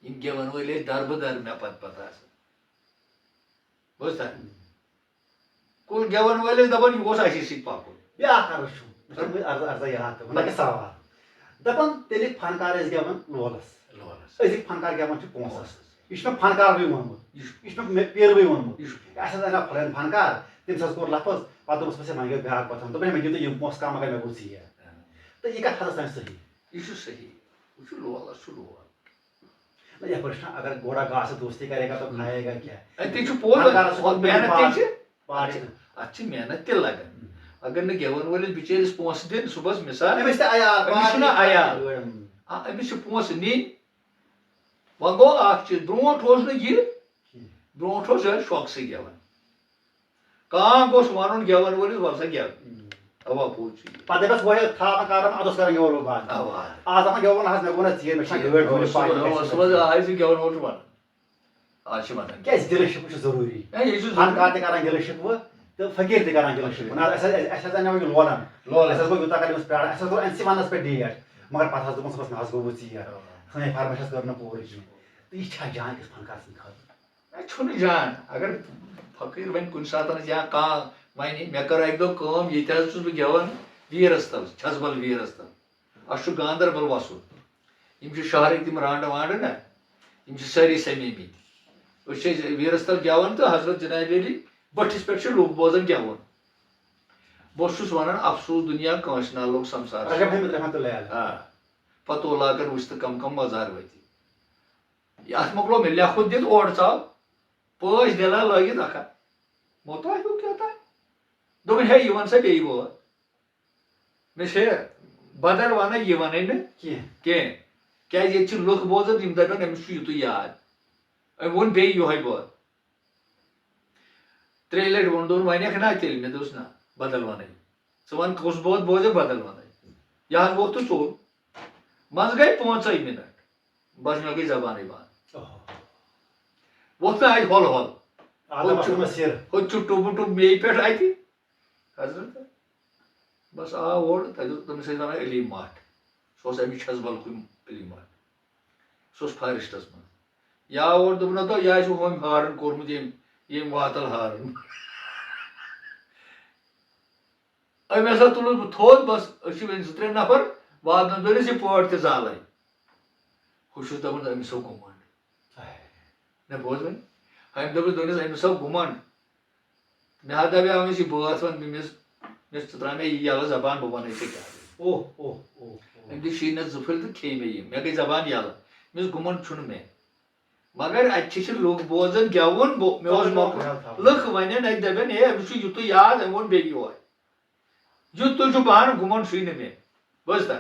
یِم گٮ۪وَن وٲلۍ ٲسۍ دربہٕ در مےٚ پتہٕ پتہٕ آسان۔ بوٗزتھا؟ کُل گٮ۪وَن وٲلۍ ٲسۍ دَپان، یہِ گوٚژھ اَسی سۭتۍ پَکُن۔ بیٛاکھ عرض چھُ، مےٚ چھُ وۄنۍ عرض، عرضہ یاد تہٕ وۄنۍ لَگہِ سوال۔ دَپان، تیٚلہِ فنکار ٲسۍ گٮ۪وان لولَس۔ لولَس۔ أزِکۍ فنکار گٮ۪وان چھِ پونٛسَس۔ پونٛسَس۔ یہِ چھُ مےٚ فنکاروٕے ووٚنمُت۔ یہِ چھُ، یہِ چھُ مےٚ پیروٕے ووٚنمُت۔ یہِ چھُ۔ اَسہِ حظ اَنیو فلٲنۍ فنکار، تٔمِس حظ کوٚر لفظ، پَتہٕ دوٚپمَس، "ہے، وۄنۍ گٔے بیٛاکھ کَتھ، دوٚپُن، ہے، مےٚ دِیِو تُہۍ یِم پونٛسہٕ کَم، مگر مےٚ گوٚو ژیر۔" اہن۔ تہٕ یہِ کَتھ حظ تام صحیح؟ یہِ چھُ صحیح۔ وٕچھِو، لولَس چھُ لول۔ نہ، یَپٲرۍ چھُنہ، اگر گوڑا گاسہٕ دوستی کرے گا تو کھائے گا کیا؟ اَتہِ چھُ پوٚز، فنکارَس چھُ اَتھ محنت تہِ پار-، چھِ۔ پار اَتھ چھِ، اَتھ چھِ محنت تہِ لَگان۔ اگر نہٕ گٮ۪وَن وٲلِس بِچٲرِس پونٛسہٕ دِن صُبحَس، مِثال، أمِس تہِ عیال، أمِس چھُنہ پار-، عیال۔ آ، أمِس چھِ پونٛسہٕ نِنۍ۔ وۄنۍ گوٚو اَکھ چیٖز، برونٛٹھ اوس نہٕ یہِ، کینٛہہ۔ برونٛٹھ اوس یِہوٚے شوقہٕ سۭتۍ گٮ۪وان۔ کانٛہہ گوٚژھ وَنُن گٮ۪وَن وٲلِس، وَل سا گٮ۪و۔ ہُم۔ اَوا، پوٚز چھُ یہِ۔ پَتہٕ دَپٮ۪س، وۄنۍ تھاو وۄنۍ کَرُن، اَدٕ اوس کَران گٮ۪وَن وول بنٛد۔ اَوا۔ آز دَپان، گٮ۪وَن حظ، مےٚ گوٚو نہ ژیر، مےٚ چھِنہ گٲڑۍ، گٲڑۍ پارکِنٛگ گژھِ۔ صُبحَس آے سُہ گٮ۪وَن وول چھُ وَنان۔ آز چھِ وَنان۔ کیٛازِ گِلہٕ شِکوٕ چھُ ضروٗری؟ ہے، یہِ چھُ ضروٗری۔ فنکار تہِ کَران گِلہٕ شِکوٕ تہٕ فقیٖر تہِ کَران گِلہٕ شِکوٕ۔ نہ، اَسہِ حظ، اَسہِ حظ اَنیو یہِ لولَن۔ لولَن۔ اَسہِ حظ گوٚو یوٗتاہ کال أمِس پیاران، اَسہِ حظ گوٚو أمۍ سٕے وَننَس پٮ۪ٹھ ڈیٹ، مگر پَتہٕ حظ دوٚپُن صُبحَس، نہ حظ گوٚو وۄنۍ ژیر۔ اَوا۔ سٲنۍ فرمٲیش حظ کٔر نہٕ پوٗرٕ کِہیٖنۍ۔ تہٕ یہِ چھا جان أکِس فنکار سٕنٛدِ خٲطرٕ؟ ہے، چھُنہٕ جان۔ اگر فقیٖر وَنہِ کُنہِ ساتَن یا کانٛہہ وَنہِ، مےٚ کٔر اَکہِ دۄہ کٲم، ییٚتہِ حظ چھُس بہٕ گٮ۪وان ویٖرَس تَل، چھَژٕبَل ویٖرَس تَل۔ اَسہِ چھُ گاندَربَل وَسُن۔ یِم چھِ شہرٕکۍ تِم رانٛڈٕ وانٛڈٕ نہ، یِم چھِ سٲری سَمیمٕتۍ۔ أسۍ چھِ أسۍ ویٖرَس تَل گٮ۪وان تہٕ حضرت جناب علی بٔٹھِس پٮ۪ٹھ چھِ لُکھ بوزان گٮ۪وُن۔ بہٕ چھُس وَنان، افسوٗس دُنیا، کٲنٛسہِ نہ لوٚگ سمسارَس۔ رجب حمید رحمتہ اللہ علیہ۔ آ۔ پَتہٕ اولا کَر وٕچھ تہٕ کَم کَم مزار وٲتی۔ یہِ اَتھ مۄکلو مےٚ لیکھُن دِتھ اورٕ ژاو، پٲنٛژھ دِلہ لٲگِتھ اَکھا۔ موٚتاہ ہیوٗ کیٛاہ تام۔ دوٚپُن، ہے، یہِ وَن سا بیٚیہِ بوز۔ مےٚ چھے بدل وَنان، یہِ وَنَے نہٕ کینٛہہ۔ کینٛہہ۔ کیٛازِ ییٚتہِ چھِ لُکھ بوزان، یِم دَپَن، أمِس چھُ یِتُے یاد۔ أمۍ ووٚن بیٚیہِ یِہوٚے بوز۔ ترٛیٚیہِ لَٹہِ ووٚن، دوٚپُن، وَنٮ۪کھ نا تیٚلہِ؟ مےٚ دوٚپُس، نہ، بدل وَنَے۔ ژٕ وَن کُس بوز، بوزے بدل وَنَے۔ یہِ حظ ووٚتھ تہٕ ژوٚل۔ منٛزٕ گٔے پانٛژے مِنٹ، بس مےٚ گٔے زبانٕے بنٛد۔ اوہو۔ ووٚتھ مےٚ اَتہِ ہۄل ہۄل۔ آدم ہوٚتہِ چھُ، اَتھ منٛز سِر۔ ہوٚتہِ چھُ ٹُبہٕ ٹُبہٕ مے پٮ۪ٹھ اَتہِ۔ حضرت، بس آو اورٕ، تَتہِ اوس، تٔمِس ٲسۍ وَنان علی مٹھ۔ سُہ اوس اَمہِ چھژبل کُن علی مٹھ۔ سُہ اوس فارسٹس منٛز۔ یا اورٕ دوٚپُن، ہتو، یہِ آسہِ ہُمۍ ہارن کوٚرمُت، ییٚمۍ، ییٚمۍ واتل ہارن۔ أمۍ ہسا تُلُس بہٕ تھوٚد، بس أسۍ چھِ وۄنۍ زٕ ترٛےٚ نفر، واتنس دوٚپنس یہِ پٲٹھۍ تہِ زالے۔ ہُہ چھُس دپان أمِس ہو گُمنڈ۔ نہ بوز وۄنۍ، أمۍ دوٚپُس، دوٚپنس أمِس ہو گُمنڈ۔ مےٚ ہا دپیٛاو أمِس یہِ بٲتھ ون، مےٚ مِس، مےٚ ژٕ ترٛاو مےٚ یہِ یَلہٕ زبان، بہٕ وَنے ژےٚ کیٛاہ۔ اوہ، اوہ، اوہ، اوہ۔ أمۍ دِتۍ شیٖنس زٕ پھٔلۍ تہٕ کھے مےٚ یِم۔ مےٚ گٔے زبان یَلہٕ۔ مےٚ دوٚپُس، گُمنڈ چھُنہٕ مےٚ۔ مگر اَتہِ چھِ، چھِ لُکھ بوزان گٮ۪وُن، بہٕ، مےٚ اوس تَوَے موقعہٕ۔ خیال تھاوُن۔ لُکھ وَنن اَتہِ، دَپن، "ہے، أمِس چھُ یُتُے یاد، أمۍ ووٚن بیٚیہِ یورٕ۔ یُتُے چھُ بہانہٕ، گُمنڈ چھُے نہٕ مےٚ۔" بوز تہ،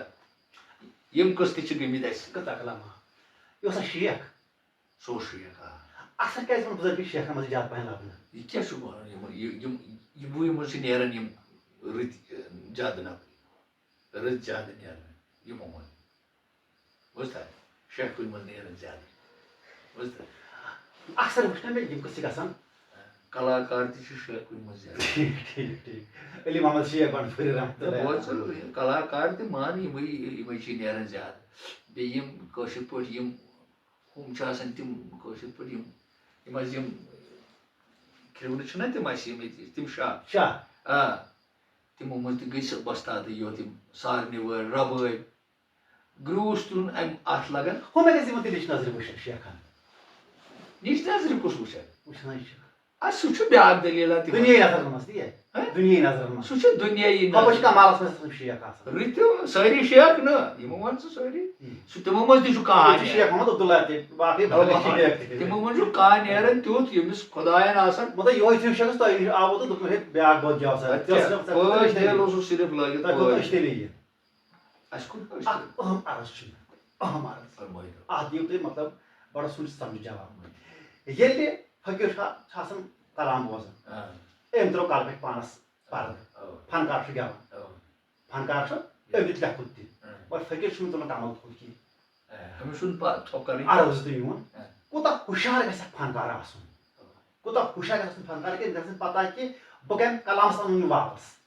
یِم قٕصہٕ تہِ چھِ گٔمٕتۍ اَسہِ۔ کتھ اکھ لمحہ۔ یہِ اوسا شیخ؟ سُہ اوس شیخ، آ۔ اکثر کیٛازِ یِمن بُزرگی شیخن منٛز زیادٕ پہن لبنہٕ؟ یہِ کیٛاہ چھُ وَنان؟ یِم، یہِ، یِم، یِموٕے منٛز چھِ نیران یِم رٕتۍ، زیادٕ نفر۔ رٕتۍ زیادٕ نیران یِمو منٛز۔ بوٗزتھا؟ شیخ کُنہِ منٛز نیران زیادٕ۔ بوٗزتھا؟ اکثر وٕچھ نہ مےٚ یِم قٕصہٕ چھِ گژھان۔ کلاکار تہِ چھِ شیخ کُنہِ منٛز زیادٕ۔ ٹھیٖک، ٹھیٖک، ٹھیٖک۔ علی محمد شیخ بنڈپوری رحمتہ نہ، اللہ بوز علیہ۔ ژٕ، کلاکار تہِ مان، یِمے، یِمے چھِ نیران زیادٕ۔ بیٚیہِ یِم کٲشِر پٲٹھۍ یِم ہُم چھِ آسان تِم کٲشِر پٲٹھۍ یِم، یِم حظ یِم کھِرونہٕ چھِنہ تِم اَسہِ یِم ییٚتہِ، تِم شاہ۔ شاہ۔ آ، تِمو منٛز تہِ گٔے سۄ وۄستادٕے یوت، یِم سارنہِ وٲلۍ، رَبٲے۔ گرٛوٗس تُلُن اَمہِ اَتھ لَگان۔ ہُمے گژھِ یِمَن تہِ لیٚچھِ نظرِ وٕچھن شیخَن۔ لیٚچھِ نظرِ کُس وٕچھان؟ وٕچھان چھِ۔ اَدٕ سُہ چھُ بیٛاکھ دٔلیٖلہ تہِ دُنیاہی وَنان۔ نظرَن منٛز تی ہے۔ ہہ؟ دُنیاہی نظرَن منٛز۔ سُہ چھُ دُنیاہی ہُپٲرۍ چھِ نظرِ۔ کمالَس منٛز آسان شیخ آسان۔ رٕتِو سٲری شیخ نہٕ، یِمو وَن ژٕ سٲری۔ ہُم۔ سُہ تِمو منٛز تہِ چھُ کانٛہہ ییٚتہِ چھُ شیخ نیران۔ محمد عبداللہ تہِ، باقٕے اَوا، باقٕے شیخ تہِ۔ تِمو منٛز چھُ کانٛہہ نیران تیُتھ، ییٚمِس خۄدایَن آسان۔ مطلب، یِہوٚے چھُ شیخَس تۄہہِ نِش آمُت تہٕ دوٚپمُت، "ہے، بیٛاکھ بٲتھ گٮ۪و سا۔" اَدٕ کیٛاہ؟ ژےٚ ٲس نہٕ، ژےٚ کوٚت پٲٹھۍ أسۍ تیٚلہِ تیٚلہِ؟ اوسُس صرف لٲگِتھ تۄہہِ کوٚت پٲٹھۍ۔ أسۍ تیٚلہِ یہِ؟ اَسہِ کوٚت پَزِ اکھ تیٚلہِ؟ اہم عرض چھُ مےٚ، اہم عرض۔ فرمٲیِو۔ اَتھ دِیِو تُہۍ مطلب بڑٕ سُنٛچ سمجھ جواب۔ ییٚلہِ فقیٖر چھُ، چھُ آسان کلام بوزان، آ۔ أمۍ ترٛوو کلہٕ پٮ۪ٹھ پانَس پردٕ۔ آ۔ فنکار چھُ گٮ۪وان۔ آ۔ فنکار چھُ، أمۍ دیُت لیٚکھُن تہِ۔ آ۔ مگر فقیٖر چھُنہٕ تُلان کمل تھوٚد کینٛہہ۔ آ، أمِس چھُنہٕ پَتہٕ ژھۄپہٕ کَرٕنۍ۔ عرض تہِ میون۔ آ۔ کوٗتاہ ہُشار گژھِ اکھ فنکار آسُن۔ کوٗتاہ ہُشار گژھِ آسُن فنکار کہِ أمِس گژھِ نہٕ پتہ کہِ بہٕ کَمہِ کلامس اَنُن یہِ واپس۔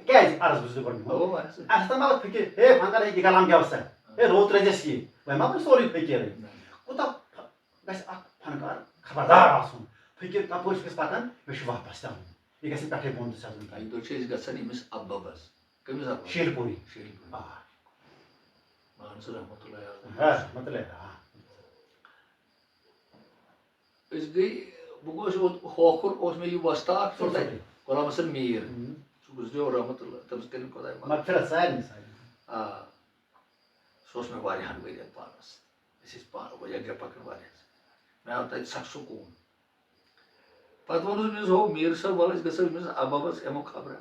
کیٛازِ؟ عرض بوٗزِو گۄڈٕ میون۔ اَوا، عرض۔ اَسہِ تام مطلب فقیٖر، ہے فنکار، ہے یہِ کلام گٮ۪و سا؟ ہے روٚت رٔزِس یہِ۔ وۄنۍ ما وَنہِ سورُے فقیٖرٕے۔ نہ۔ کوٗتاہ گژھِ اکھ فنکار خبردار آسُن۔ فقیٖر کپٲرۍ چھُ أمِس پکان، مےٚ چھُ واپس تہِ اَنُن۔ یہِ گژھِ نہٕ پٮ۪ٹھَے بۄن تہِ سَزُن تَتہِ۔ اَکہِ دۄہ چھِ أسۍ گژھان أمِس اَبَبَس۔ کٔمِس اَبَبَس؟ شیٖلپوٗری۔ شیٖلپوٗری۔ آ۔ مان ژٕ رحمتہ اللہ علیہ۔ ہا، رحمتہ اللہ علیہ، آ۔ أسۍ گٔے، بہٕ گوس یوٚت ہوکھُر، اوس مےٚ یہِ وۄستہٕ اَکھ سُہ تَتہِ، سُہ۔ غلام حسن میٖر۔ ہُم۔ سُہ گُزریو رحمتہ اللہ، تٔمِس کٔرِن خۄداے مغفرت۔ مغفرت سارنٕے، سارنٕے۔ آ۔ سُہ اوس مےٚ واریاہَن ؤرِیَن پانَس۔ أسۍ ٲسۍ پانہٕ ؤنۍ یَکجاہ پَکان واریاہَس۔ مےٚ آو تَتہِ سَکھ سکوٗن۔ پَتہٕ ووٚنُس أمِس، "ہو میٖر صٲب، وَلہٕ أسۍ گژھو أمِس اَبَبَس، یِمو خبرٕ۔"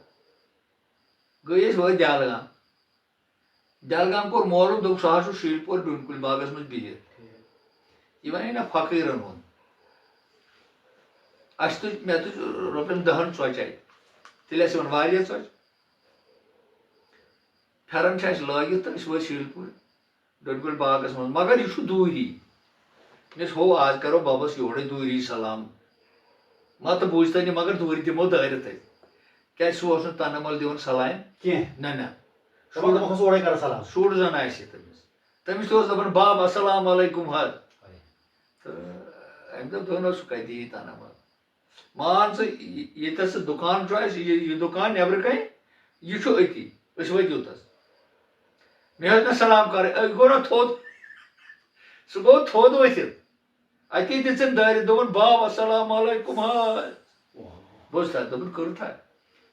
گٔے أسۍ وٲتۍ دیالگام۔ دیالگام کوٚر معلوم، دوٚپُکھ، "سُہ حظ چھُ شیٖلپور ڈوٗنۍ کُلۍ باغَس منٛز بِہِتھ۔" یہِ وَنے نہ فقیٖرَن ہُنٛد۔ اَسہِ تُج، مےٚ تُج رۄپیَن دَہَن ژۄچہِ اَتہِ۔ تیٚلہِ ٲسۍ یِوان واریاہ ژۄچہِ۔ پھٮ۪رَن چھِ اَسہِ لٲگِتھ تہٕ أسۍ وٲتۍ شیٖلپوٗرۍ۔ ڈوٚنۍ کُلۍ باغس منٛز، مگر یہِ چھُ دوٗری۔ مےٚ ٲسۍ ہو آز کرو ببس یورے دوٗری سلام۔ متہٕ بوٗزتن یہِ، مگر دوٗرِ دِمو دٲرِتھ أسۍ۔ کیازِ سُہ اوس نہٕ تنہٕ مل دِوان سلام۔ کینٛہہ۔ نہ، نہ۔ دپان، دپان اوس اورے کران سلام۔ شُر زن آسہِ تٔمِس۔ تٔمِس تہِ اوس دپان، "بب، السلام علیکم حظ۔" تہٕ امہِ دۄہ دوٚپ، "نہ، سُہ کتہِ یی تنہٕ مل؟" مان ژٕ، یہِ-، ییٚتٮ۪تھ سُہ دُکان چھُ اَسہِ، یہِ، یہِ دُکان نٮ۪برٕ کَنہِ، یہِ چھُ أتی۔ أسۍ وٲتۍ یوٚتَس۔ مےٚ حظ مےٚ سلام کَرٕنۍ، أسۍ گوٚو نا تھوٚد۔ سُہ گوٚو تھوٚد ؤتھِتھ۔ اَتی دِژٕن دارِ، دوٚپُن، "باب، السلام علیکم حظ۔" بوز تھا، دوٚپُن، "کٔرٕتھ ہا؟"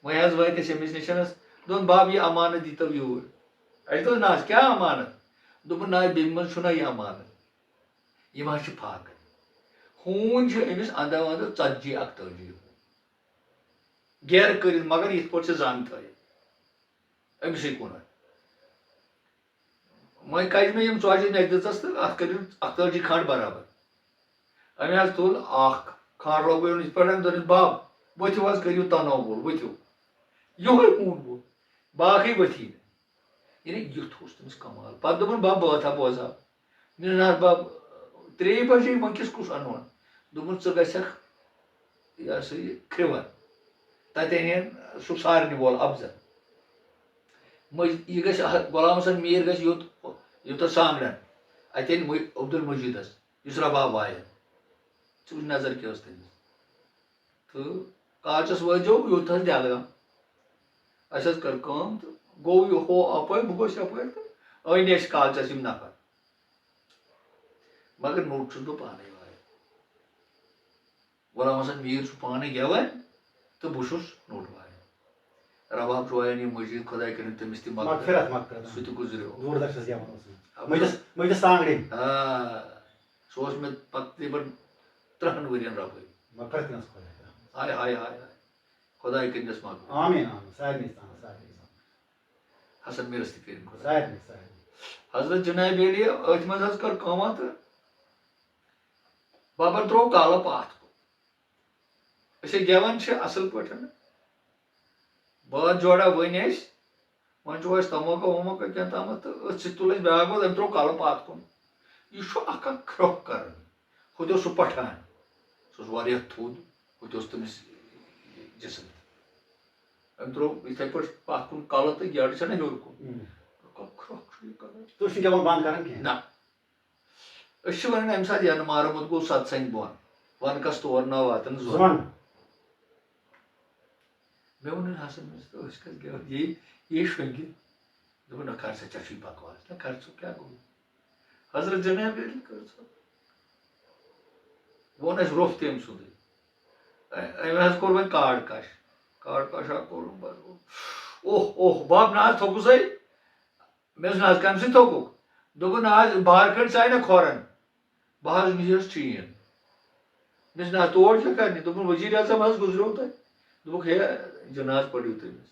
وۄنۍ حظ وٲتۍ أسۍ أمِس نِشَنَس، دوٚپُن، "باب، یہِ اَمانَت دیٖتو یوٗرۍ۔" اَسہِ دوٚپ، "نہ حظ، کیٛاہ اَمانَت؟" دوٚپُن، "نہ، بیٚمہِ منٛز چھُنہ یہِ اَمانَت۔" یِم حظ چھِ فاقہٕ۔ ہوٗنۍ چھِ أمِس اَندو اَندو ژتجی اَکتٲجی ہوٗنۍ۔ گیرٕ کٔرِتھ، مگر یِتھ پٲٹھۍ چھِ زَن تھٲیِتھ أمِسٕے کُن۔ وۄنۍ کَجہِ مےٚ یِم ژۄچہِ، مےٚ دِژَس تہٕ اَتھ کٔرِو اَکتٲجی کھنٛڈ برابر۔ أمۍ حظ تُل اَکھ کھنٛڈ، لوگُن یِتھ پٲٹھۍ، دوٚپُن، "بَب، ؤتھِو حظ، کٔرِو تَنوبُل، ؤتھِو۔" یِہوٚے ہوٗن گوٚو، باقٕے ؤتھی نہٕ۔ یعنی یُتھ اوس تٔمِس کمال۔ پتہٕ دوٚپُن، "بب، بہٕ وۄتھٕ ہا، بہٕ وۄتھٕ ہا۔" مےٚ دوٚپُس، "نہ حظ بب، ترٛیٚیہِ بجے وۄنۍ کِس کُس اَنون؟" دوٚپُن، "ژٕ گژھکھ یہِ ہسا یہِ کھرٛوَن، تَتہِ اَنہِ ہن سُہ سارنہِ وول افضل۔ مٔج-، یہِ گژھِ اَتھ غلام حسن میٖر گژھِ یوٚت، یوٚتَتھ سانٛگڑَن، اَتہِ اَنہِ مٔ-، عبدالمجیٖدَس، یُس رباب وایَن۔ ژٕ وٕچھ نظر کیٛاہ ٲس تٔمِس۔ تہٕ کالچَس وٲتۍ زیو یوٚت حظ دہلگام۔ اَسہِ حظ کٔر کٲم تہٕ گوٚو یہِ ہُہ اَپٲرۍ، بہٕ گوٚوُس یَپٲرۍ تہٕ أنۍ اَسہِ کالچَس یِم نفر۔ مگر نوٚٹ چھُس بہٕ پانَے وایان۔ غلام حسن میٖر چھُ پانَے گٮ۪وان تہٕ بہٕ چھُس نوٚٹ وایان۔ رباب چھُ وایان یہِ مٔجیٖد، خۄداے کٔرِن تٔمِس تہِ مغفرت۔ مغفرت، مغفرت۔ سُہ تہِ گُزریو۔ دوٗر درشنَس گٮ۪وان اوس۔ آ۔ مٔجیٖدَس، مٔجیٖدَس سانٛگڑِنۍ۔ آ، سُہ اوس مےٚ تقریٖباً ترٛہَن ؤرِین رۄپٲے۔ مغفرت کٔرِنَس خۄداے۔ ہاے، ہاے، ہاے، ہاے۔ خۄداے کٔرِنَس مغفرت۔ آمیٖن، آمیٖن۔ سارنٕے سان، سارنٕے سان۔ حسن میٖرَس تہِ کٔرِن خۄداے۔ سارنٕے، سارنٕے۔ حضرت جناب علی، أتھۍ منٛز حظ کٔر کٲمہ تہٕ بابن ترٛوو کالہٕ پتھ کُن۔ أسۍ ہے گٮ۪وان چھِ اَصٕل پٲٹھۍ۔ بٲتھ جوڑا ؤنۍ اَسہِ، وۄنۍ چھُ اَسہِ تموکا وموکا کینٛہہ تامَتھ تہٕ أتھۍ سۭتۍ تُل اَسہِ بیٛاکھ بٲتھ، أمۍ ترٛوو کَلہٕ پَتھ کُن۔ یہِ چھُ اَکھ اَکھ کھرٛۄکھ کَران۔ ہُتہِ اوس سُہ پَٹھان، سُہ اوس واریاہ تھوٚد، ہُتہِ اوس تٔمِس جِسم۔ أمۍ ترٛوو یِتھَے پٲٹھۍ پَتھ کُن کَلہٕ تہٕ گیڈٕ چھَنہ ہیوٚر کُن۔ ہُم۔ کھرٛۄکھ چھُ یہِ کَران۔ تُہۍ چھِو گٮ۪وُن بنٛد کَران کینٛہہ؟ نہ۔ أسۍ چھِ وَنان اَمہِ ساتہٕ یَنہٕ مارٕ موت گوٚو ستھ سنٛدۍ بۄن، وَنہٕ کَس تور نہ واتَن زۄن۔ زۄن۔ مےٚ ووٚن حسن، مےٚ دوٚپُس، "أسۍ کَتہِ گٮ۪وَو؟ یی، یی شۄنٛگِتھ۔" دوٚپُن، "نہ کر سا، ژےٚ چھُے بکواس، نہ کر ژٕ، کیٛاہ گوٚو؟" حضرت جناب علی کٔر سۄ۔ ووٚن اَسہِ روٚف تٔمۍ سُنٛدُے۔ أ-، أمۍ حظ کوٚر وۄنۍ کارڈ کش۔ کارڈ کش ہا کوٚرُن، بس۔ اوہ، اوہ، بب نہ حظ تھوٚکُسَے۔ مےٚ دوٚپُس، "نہ حظ، کَمہِ سۭتۍ تھوٚکُکھ؟" دوٚپُن، "نہ حظ، بار کھنٛڈ ژایہِ نہ کھۄرَن۔ بہٕ حظ نِیَس چین۔" مےٚ دوٚپُس، "نہ، تور کیٛاہ کَرنہِ؟" دوٚپُن، "وزیر اعظم حظ گُزریو تۄہہِ۔" دوٚپُکھ، "ہے، جناز پٔرِو تٔمِس۔"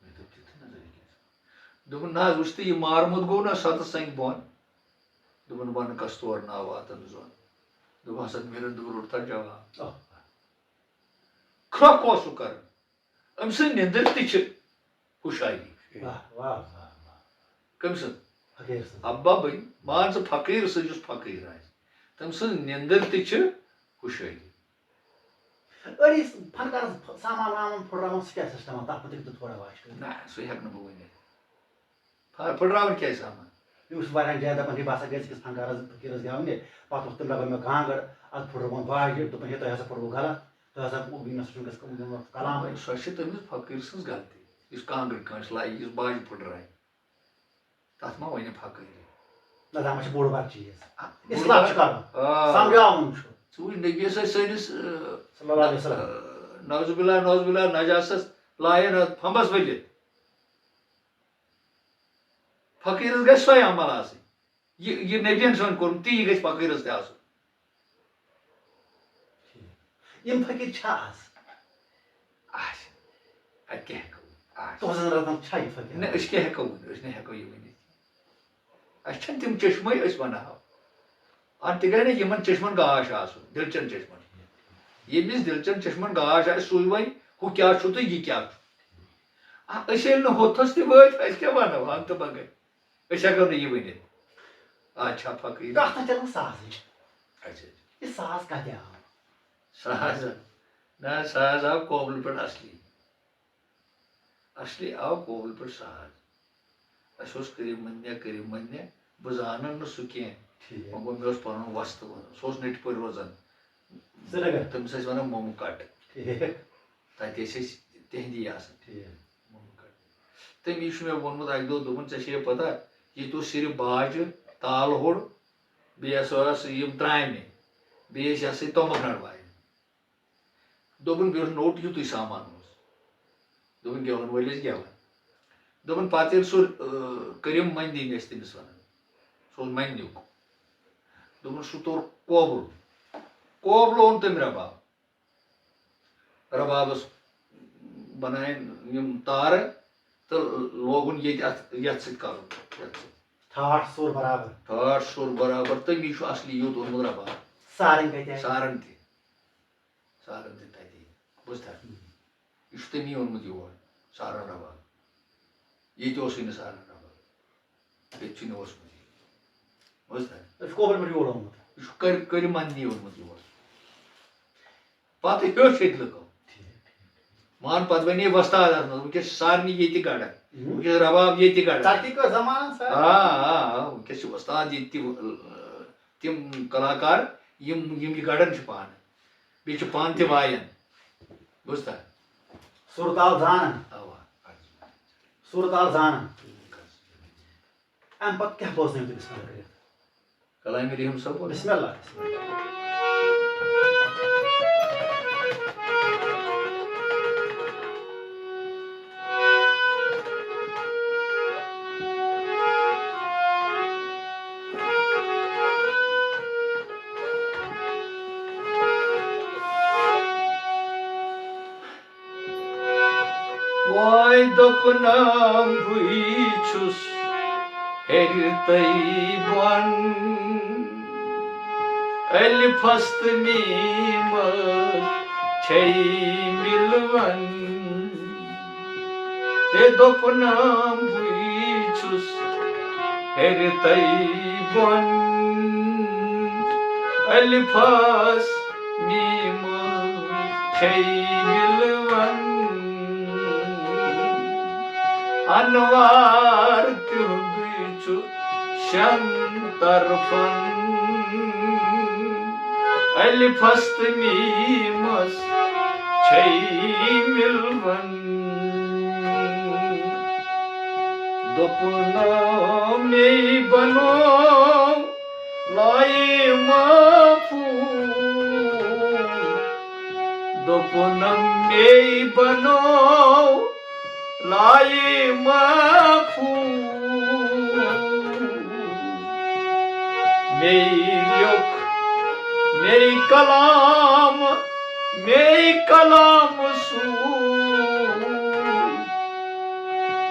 مےٚ دوٚپ، "تِتھٕ نظرِ کیٛاہ چھُ؟" دوٚپُن، "نہ حظ، وٕچھ تہٕ، یہِ مارمُت گوٚو نہ ستَس سنٛگۍ بۄن؟" دوٚپُن، "وَنہٕ کَس تور نہ واتَن زۄن۔" دوٚپُن، حسن میٖرن دوٚپ، "روٚٹ تھا جواب۔" آہ۔ کھرٛۄکھ اوس سُہ کران۔ أمۍ سٕنٛز نیٚنٛدٕر تہِ چھِ ہُشٲری۔ واہ، واہ، واہ، واہ۔ کٔمۍ سٕنٛز؟ فقیٖر سٕنٛز۔ اَبا بٔنۍ، مان ژٕ فقیٖر سٕنٛز یُس فقیٖر آسہِ، تٔمۍ سٕنٛز نیٚنٛدٕر تہِ چھِ ہُشٲری۔ أڑۍ فنکارَس سامان وامان پھٕٹراوان، سُہ کیٛاہ سِسٹَما؟ تَتھ مُتعلِق تہِ تھوڑا واش کٔرِتھ۔ نہ، سُہ ہٮ۪کہٕ نہٕ بہٕ ؤنِتھ۔ پھا-، پھٕٹراوٕنۍ کیٛازِ سامان؟ یِم چھِ واریاہَن جایَن دَپان، ہے، بہٕ ہسا گٔیَس أکِس فنکارَس، فقیٖرَس گٮ۪ونہِ، پَتہٕ اوس تٔمۍ لَگٲو مےٚ کانٛگٕر، اَتھ پھٕٹرٲوٕن باجہِ، دوٚپُن، ہے، تۄہہِ ہسا پھٕٹروو غلط، تۄہہِ ہسا گوٚو یہِ نہ سا چھُنہٕ گژھِ-، گوٚمُت کلام۔ وۄنۍ سۄ چھِ تٔمِس فقیٖر سٕنٛز غلطی، یُس کانٛگٕر کٲنٛسہِ لایہِ، یُس باجہِ پھٕٹرایہِ، تَتھ ما وَنہِ فقیٖری؟ نہ، تَتھ ما چھِ بوٚڑ بار چیٖز۔ آ، اصلاح چھُ کَرُن، آ۔ سمجھاوُن چھُ۔ ژٕ وٕچھ نبی صٲب سٲنِس، آ، صلی اللہ علیہ وسلم۔ آ، نعوذ باللہ، نعوذ باللہ، نجاسَس لایَن اَتھ پھمبَس ؤلِتھ۔ فقیٖرَس گژھِ سۄے عمل آسٕنۍ۔ یہِ، یہِ نبیَن سٲنۍ کوٚرمُت، تی گژھِ فقیٖرَس تہِ آسُن۔ یِم فقیٖر چھا آز؟ آسہِ۔ اَتہِ کیٛاہ ہٮ۪کو ؤنِتھ؟ آسہِ۔ تُہٕنٛزَن رَتَن چھا یہِ فقیٖر؟ نہ، أسۍ کیٛاہ ہٮ۪کو ؤنِتھ؟ أسۍ نہ ہٮ۪کو یہِ ؤنِتھ۔ اَسہِ چھَنہٕ تِم چشمَے أسۍ وَنہٕ ہاو۔ اَتھ تہِ گژھِ نہ یِمَن چشمَن گاش آسُن، دِلچَن چشمَن۔ ییٚمِس دِلچَن چشمَن گاش آسہِ، سُے وَنہِ، ہُہ کیٛاہ چھُ تہٕ یہِ کیٛاہ چھُ۔ آ، أسۍ ییٚلہِ نہٕ ہُتھَس تہِ وٲتۍ، أسۍ کیٛاہ وَنو؟ ہَنٛگ تہٕ منٛگَے۔ أسۍ ہٮ۪کو نہٕ یہِ ؤنِتھ۔ آ، چھا فقیٖر؟ کَتھ نہ چَلان سازٕے۔ اچھا۔ یہِ ساز کَتہِ آو؟ ساز، نہ، ساز آو کوبلہٕ پٮ۪ٹھ اَصلی۔ اَصلی آو کوبلہٕ پٮ۪ٹھ ساز۔ اَسہِ اوس کریٖم مدنیہ، کریٖم مدنیہ، بہٕ زانَن نہٕ سُہ کینٛہہ۔ ٹھیٖک۔ وۄنۍ گوٚو مےٚ اوس پَنُن وۄستہٕ وَنُن۔ سُہ اوس نٔٹہِ پورِ روزان۔ سرینگر؟ تٔمِس ٲسۍ وَنان مومہٕ کَٹ۔ ٹھیٖک۔ تَتہِ ٲسۍ أسۍ تِہِنٛدی آسان۔ ٹھیٖک۔ مومہٕ کَٹ۔ تٔمی چھُ مےٚ ووٚنمُت اَکہِ دۄہ، دوٚپُن، "ژےٚ چھے پَتہ، ییٚتہِ اوس صرف باجہِ، تالہٕ ہوٚڑ، بیٚیہِ ہسا ٲس یِم ترٛامہِ، بیٚیہِ ٲسۍ یہِ ہسا یہِ توٚمُل نَڑ وایان۔" دوٚپُن، "بیٚیہِ اوس نوٚٹ یُتُے سامان اوس۔" دوٚپُن، "گٮ۪وَن وٲلۍ ٲسۍ گٮ۪وان۔" دوٚپُن، پَتہٕ ییٚلہِ سُہ، آ، کریٖم مَندی ٲسۍ تٔمِس وَنان، سُہ اوس مَندیُک۔ دوٚپُن، سُہ توٚر کوبُل۔ کوبلہٕ اوٚن تٔمۍ رَباب۔ رَبابَس بَنایَن یِم تارٕ تہٕ لوگُن ییٚتہِ اَتھ، یَتھ سۭتۍ کَرُن، یَتھ سۭتۍ۔ ٹھاٹھ سُر برابر۔ ٹھاٹھ سُر برابر۔ تٔمی چھُ اَصلی یوٚت اوٚنمُت رَباب۔ سارنٛگ کَتہِ آیہِ؟ سارنٛگ تہِ۔ سارنٛگ تہِ تَتی۔ بوٗزتھا؟ ہُم۔ یہِ چھُ تٔمی اوٚنمُت یور، سارن رَباب۔ ییٚتہِ اوسُے نہٕ سارن رباب، ییٚتہِ چھُنہٕ اوسمُت یہِ۔ بوٗزتھا؟ أسۍ چھِ کۄپھرِ پٮ۪ٹھ یور آمُت۔ یہِ چھُ کٔرۍ-، کٔرۍ مندنی اوٚنمُت یور۔ پتہٕ ہیوٚچھ ییٚتہِ لُکو۔ ٹھیٖک، ٹھیٖک۔ مان، پتہٕ بنے وۄستاد اتھ منٛز۔ وٕنکیٚس چھِ سارنٕے ییٚتہِ گڑان۔ ہُم۔ وٕنکیٚس رباب ییٚتہِ گڑان۔ ترقی کٔر زمانن سر۔ آ، آ، آ، وٕنکیٚس چھِ وۄستاد ییٚتہِ تہِ، تِم کلاکار یِم، یِم یہِ گڑان چھِ پانہٕ۔ بیٚیہِ چھِ پانہٕ تہِ وایان۔ بوٗزتھا؟ سُر تال زانان۔ اوا۔ سُر تال زانان۔ اَمہِ پتہٕ کیٛاہ بوزنٲیِو تُہۍ بسم اللہ کٔرِتھ؟ کلامِ رحیم صٲب۔ بسم اللہ، بسم اللہ۔ وای دوٚپنم بٕے چھُس ہیٚرِ تہٕ بۄن، الفس تہٕ میٖمس چھے مِلوَن۔ ہے دوٚپنم بٕے چھُس ہیٚرِ تہٕ بۄن، الفس میٖمس چھے مِلوَن۔ انوار تِہُنٛدُے چھُ شٮ۪ن طرفن، الفس تہٕ میٖمس چھے مِلوَن۔ دوٚپُن مے بنوو لایے محفوظ، دوٚپُن مے بنوو لایے محفوظ۔ مے لیوٚکھ، مے کلام، مے کلام سوٗز۔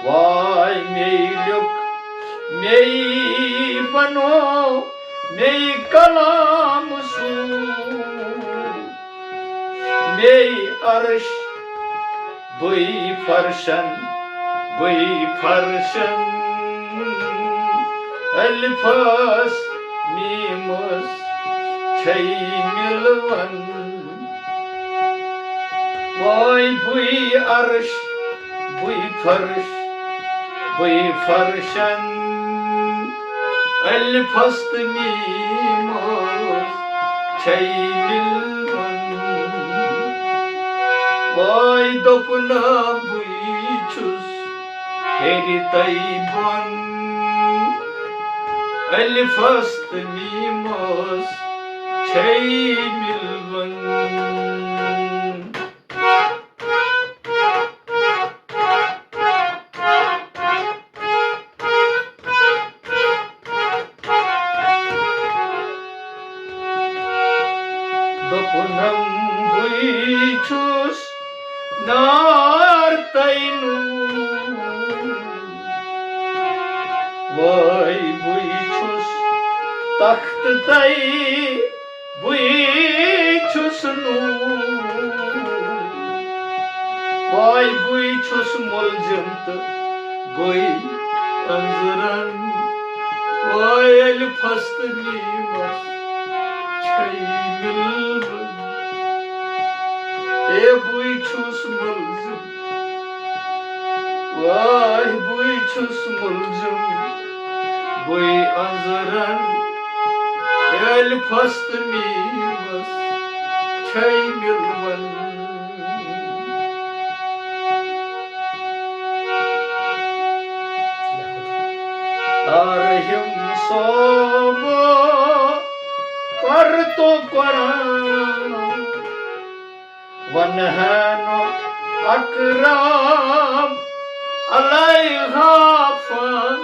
واے مے لیوٚکھ، مے بنوو، مے کلام سوٗز۔ مے عرش، بٕے فرشن، بٕے فرشن، الفس میٖمس چھے مِلوَن۔ واے بٕے عرش، بٕے فرش، بٕے فرشن، الفس تہٕ میٖمس چھے مِلوَن۔ واے دوٚپُن بٕے چھُس ہیٚرِ تہٕ بۄن، الفس تہٕ میٖمس چھے مِلوَن۔ دوٚپُنم بٕے چھُس نار تہٕ نوٗر۔ وٲے بٕے چھُس تخت تہٕ بٕے چھُس نوٗر۔ واے بٕے چھُس مُلزِم تہٕ بٕے أنٛزرَن۔ واے الفس تہٕ میٖمس چھے مِلوَن۔ اے بٕے چھُس مُلزِم، واے بٕے چھُس مُلزِم، بٕے أنٛزرَن۔ الفس تہٕ میٖمس چھے مِلوَن۔ رحیم صٲب پر تو قرآن، ونہن اکرام علیہ فان۔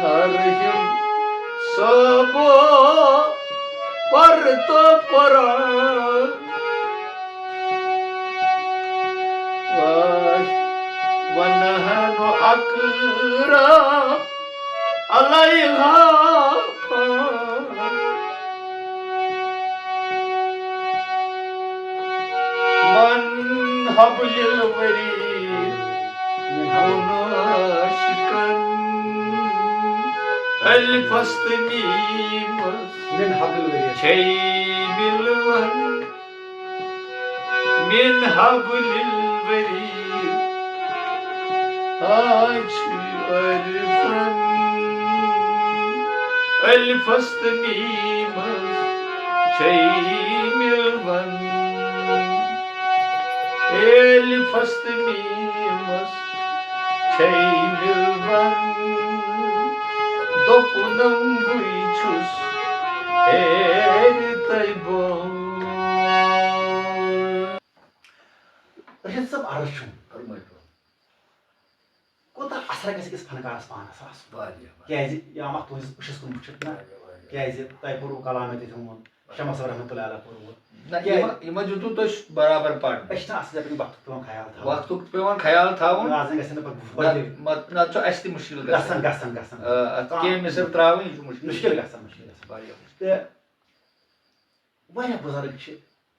رحیم صٲب پر تو قرآن، واے ونہن اکرام علیہ فان۔ من حبل الورید عاشقن الفس تہٕ میٖمس من حبل ؤرِیَس۔ چھے مِلوَن من حبل الورید۔ آج عرفن الفس تہٕ میٖمس چھے مِلوَن۔ الفس تہٕ میٖمس چھے مِلوَن۔ دوٚپُنم بٕے چھُس ہیرِ تۄہہِ بۄن۔ رشید صٲب، عرض چھُم۔ فرمٲیتو۔ کوٗتاہ اثر گژھِ أکِس فنکارس پانس آسُن؟ واریاہ، واریاہ۔ کیازِ یہِ آو اکھ تُہنٛدِس أچھس کُن وٕچھِتھ نہ؟ واریاہ، واریاہ۔ کیازِ تۄہہِ پوٚرُو کلام ییٚتہِ تِہُنٛد، شمس صٲب رحمتہ اللہ علیہ پوٚرُو۔ نہ، کیازِ؟ یِمن، یِمن دیُتوٕ تۄہہِ برابر پرنہٕ۔ أسۍ چھِنہ اصل پٲٹھۍ وقتُک پٮ۪وان خیال تھاوُن۔ وقتُک پٮ۪وان خیال تھاوُن۔ آز گژھِ نہٕ پتہٕ نہ، گۄڈٕ مت-، نتہٕ چھُ اسہِ تہِ مُشکل گژھان۔ گژھان، گژھان، گژھان۔ آ، اتھ کانٛہہ کینٛہہ مِسر ترٛاوٕنۍ، یہِ چھُ مُشکل۔ مُشکل گژھان، مُشکل گژھان۔ واریاہ مُشکل۔ تہٕ واریاہ بُزرگ چھِ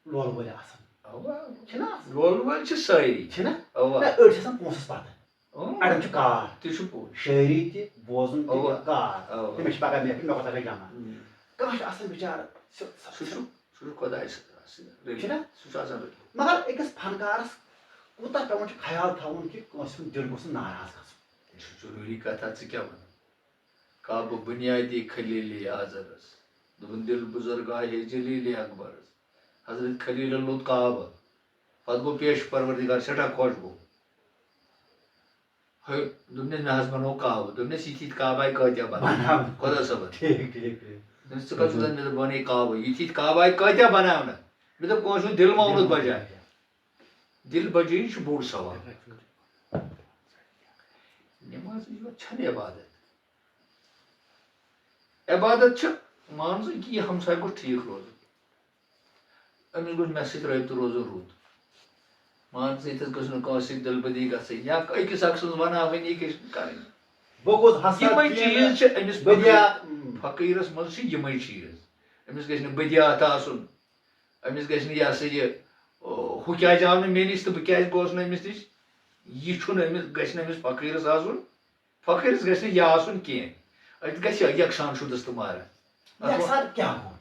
لولہٕ وٲلۍ آسان۔ اوا۔ چھِنہ آسان؟ لولہٕ وٲلۍ چھِ سٲری۔ چھِنہ؟ اوا۔ نہ، أڑۍ چھِ آسان پونٛسَس پَتہٕ۔ اۭں۔ اَڑٮ۪ن چھُ کار۔ تہِ چھُ پوٚز۔ شٲعری تہِ، بوزُن تہِ، اوا۔ کار۔ اوا۔ تٔمِس چھِ پَگاہ محفِل، مےٚ کوتاہ گژھِ جمع۔ اۭں۔ کانٛہہ چھُ آسان بِچارٕ، سُہ، سُہ، سُہ چھُ، سُہ چھُ خۄدایَس سۭتۍ رٔلِتھ۔ چھُنہ؟ سُہ چھُ آسان رٔلِتھ۔ مگر أکِس فنکارَس کوٗتاہ پٮ۪وان چھُ خیال تھاوُن کہِ کٲنٛسہِ ہُنٛد دِل گوٚژھ نہٕ ناراض گژھُن۔ یہِ چھُ ضروٗری کَتھا، ژٕ کیٛاہ وَنان؟ کعبہٕ بُنیادی خلیل اعظمس۔ دوٚپُن، دِل بُزرگاہ جلیل اکبرس۔ حضرت خلیلن لوٚت کعبہٕ۔ پتہٕ گوٚو پیش پروردگار سٮ۪ٹھاہ خۄش گوٚو۔ ہے، دوٚپنس، مےٚ حظ بنوو کعبہٕ۔ دوٚپنس، یِتھۍ یِتھۍ کعبہٕ آیہِ کٲتیٛاہ بناونہٕ؟ بناونہٕ۔ خۄدا صٲبن۔ ٹھیٖک، ٹھیٖک، ٹھیٖک۔ دوٚپنس، ژٕ کَتھ چھُکھ وَنان؟ مےٚ دوٚپ، بنے کعبہٕ۔ یِتھۍ یِتھۍ کعبہٕ آیہِ کٲتیٛاہ بناونہٕ؟ مےٚ دوٚپ، کٲنٛسہِ ہُنٛد دِل ماونُتھ بجاے۔ دِل بجٲیِن چھُ بوٚڑ سوال۔ نٮ۪مازٕے یوت چھَنہٕ عبادت۔ عبادت چھِ مان ژٕ کہِ یہِ ہمساے گوٚژھ ٹھیٖک روزُن۔ أمِس گوٚژھ مےٚ سۭتۍ رٲبطہٕ روزُن رُت۔ مان ژٕ ییٚتٮ۪س گٔژھ نہٕ کٲنٛسہِ سۭتۍ دِلبدی گژھٕنۍ یا أکِس اکھ سٕنٛز ونہٕ ہاوٲنی گٔژھ نہٕ کَرٕنۍ۔ بہٕ گوٚژھ حسد یِمَے کینٛہہ چیٖز نہٕ، چھِ أمِس بہٕ دِیا-، فقیٖر-، فقیٖرس منٛز چھِ یِمَے چیٖز۔ أمِس گژھِ نہٕ بدیات آسُن۔ أمِس گژھِ نہٕ یہِ ہسا یہِ، او، ہُہ کیٛازِ آو نہٕ مےٚ نِش تہٕ بہٕ کیٛازِ گوس نہٕ أمِس نِش؟ یہِ چھُنہٕ أمِس، گژھِ نہٕ أمِس فقیٖرس آسُن۔ فقیٖرس گژھِ نہٕ یہِ آسُن کینٛہہ۔ اَتہِ گژھِ یکسان شُدس تہٕ مارا۔ اَتھ ووٚن، یکسان کیٛاہ گوٚو؟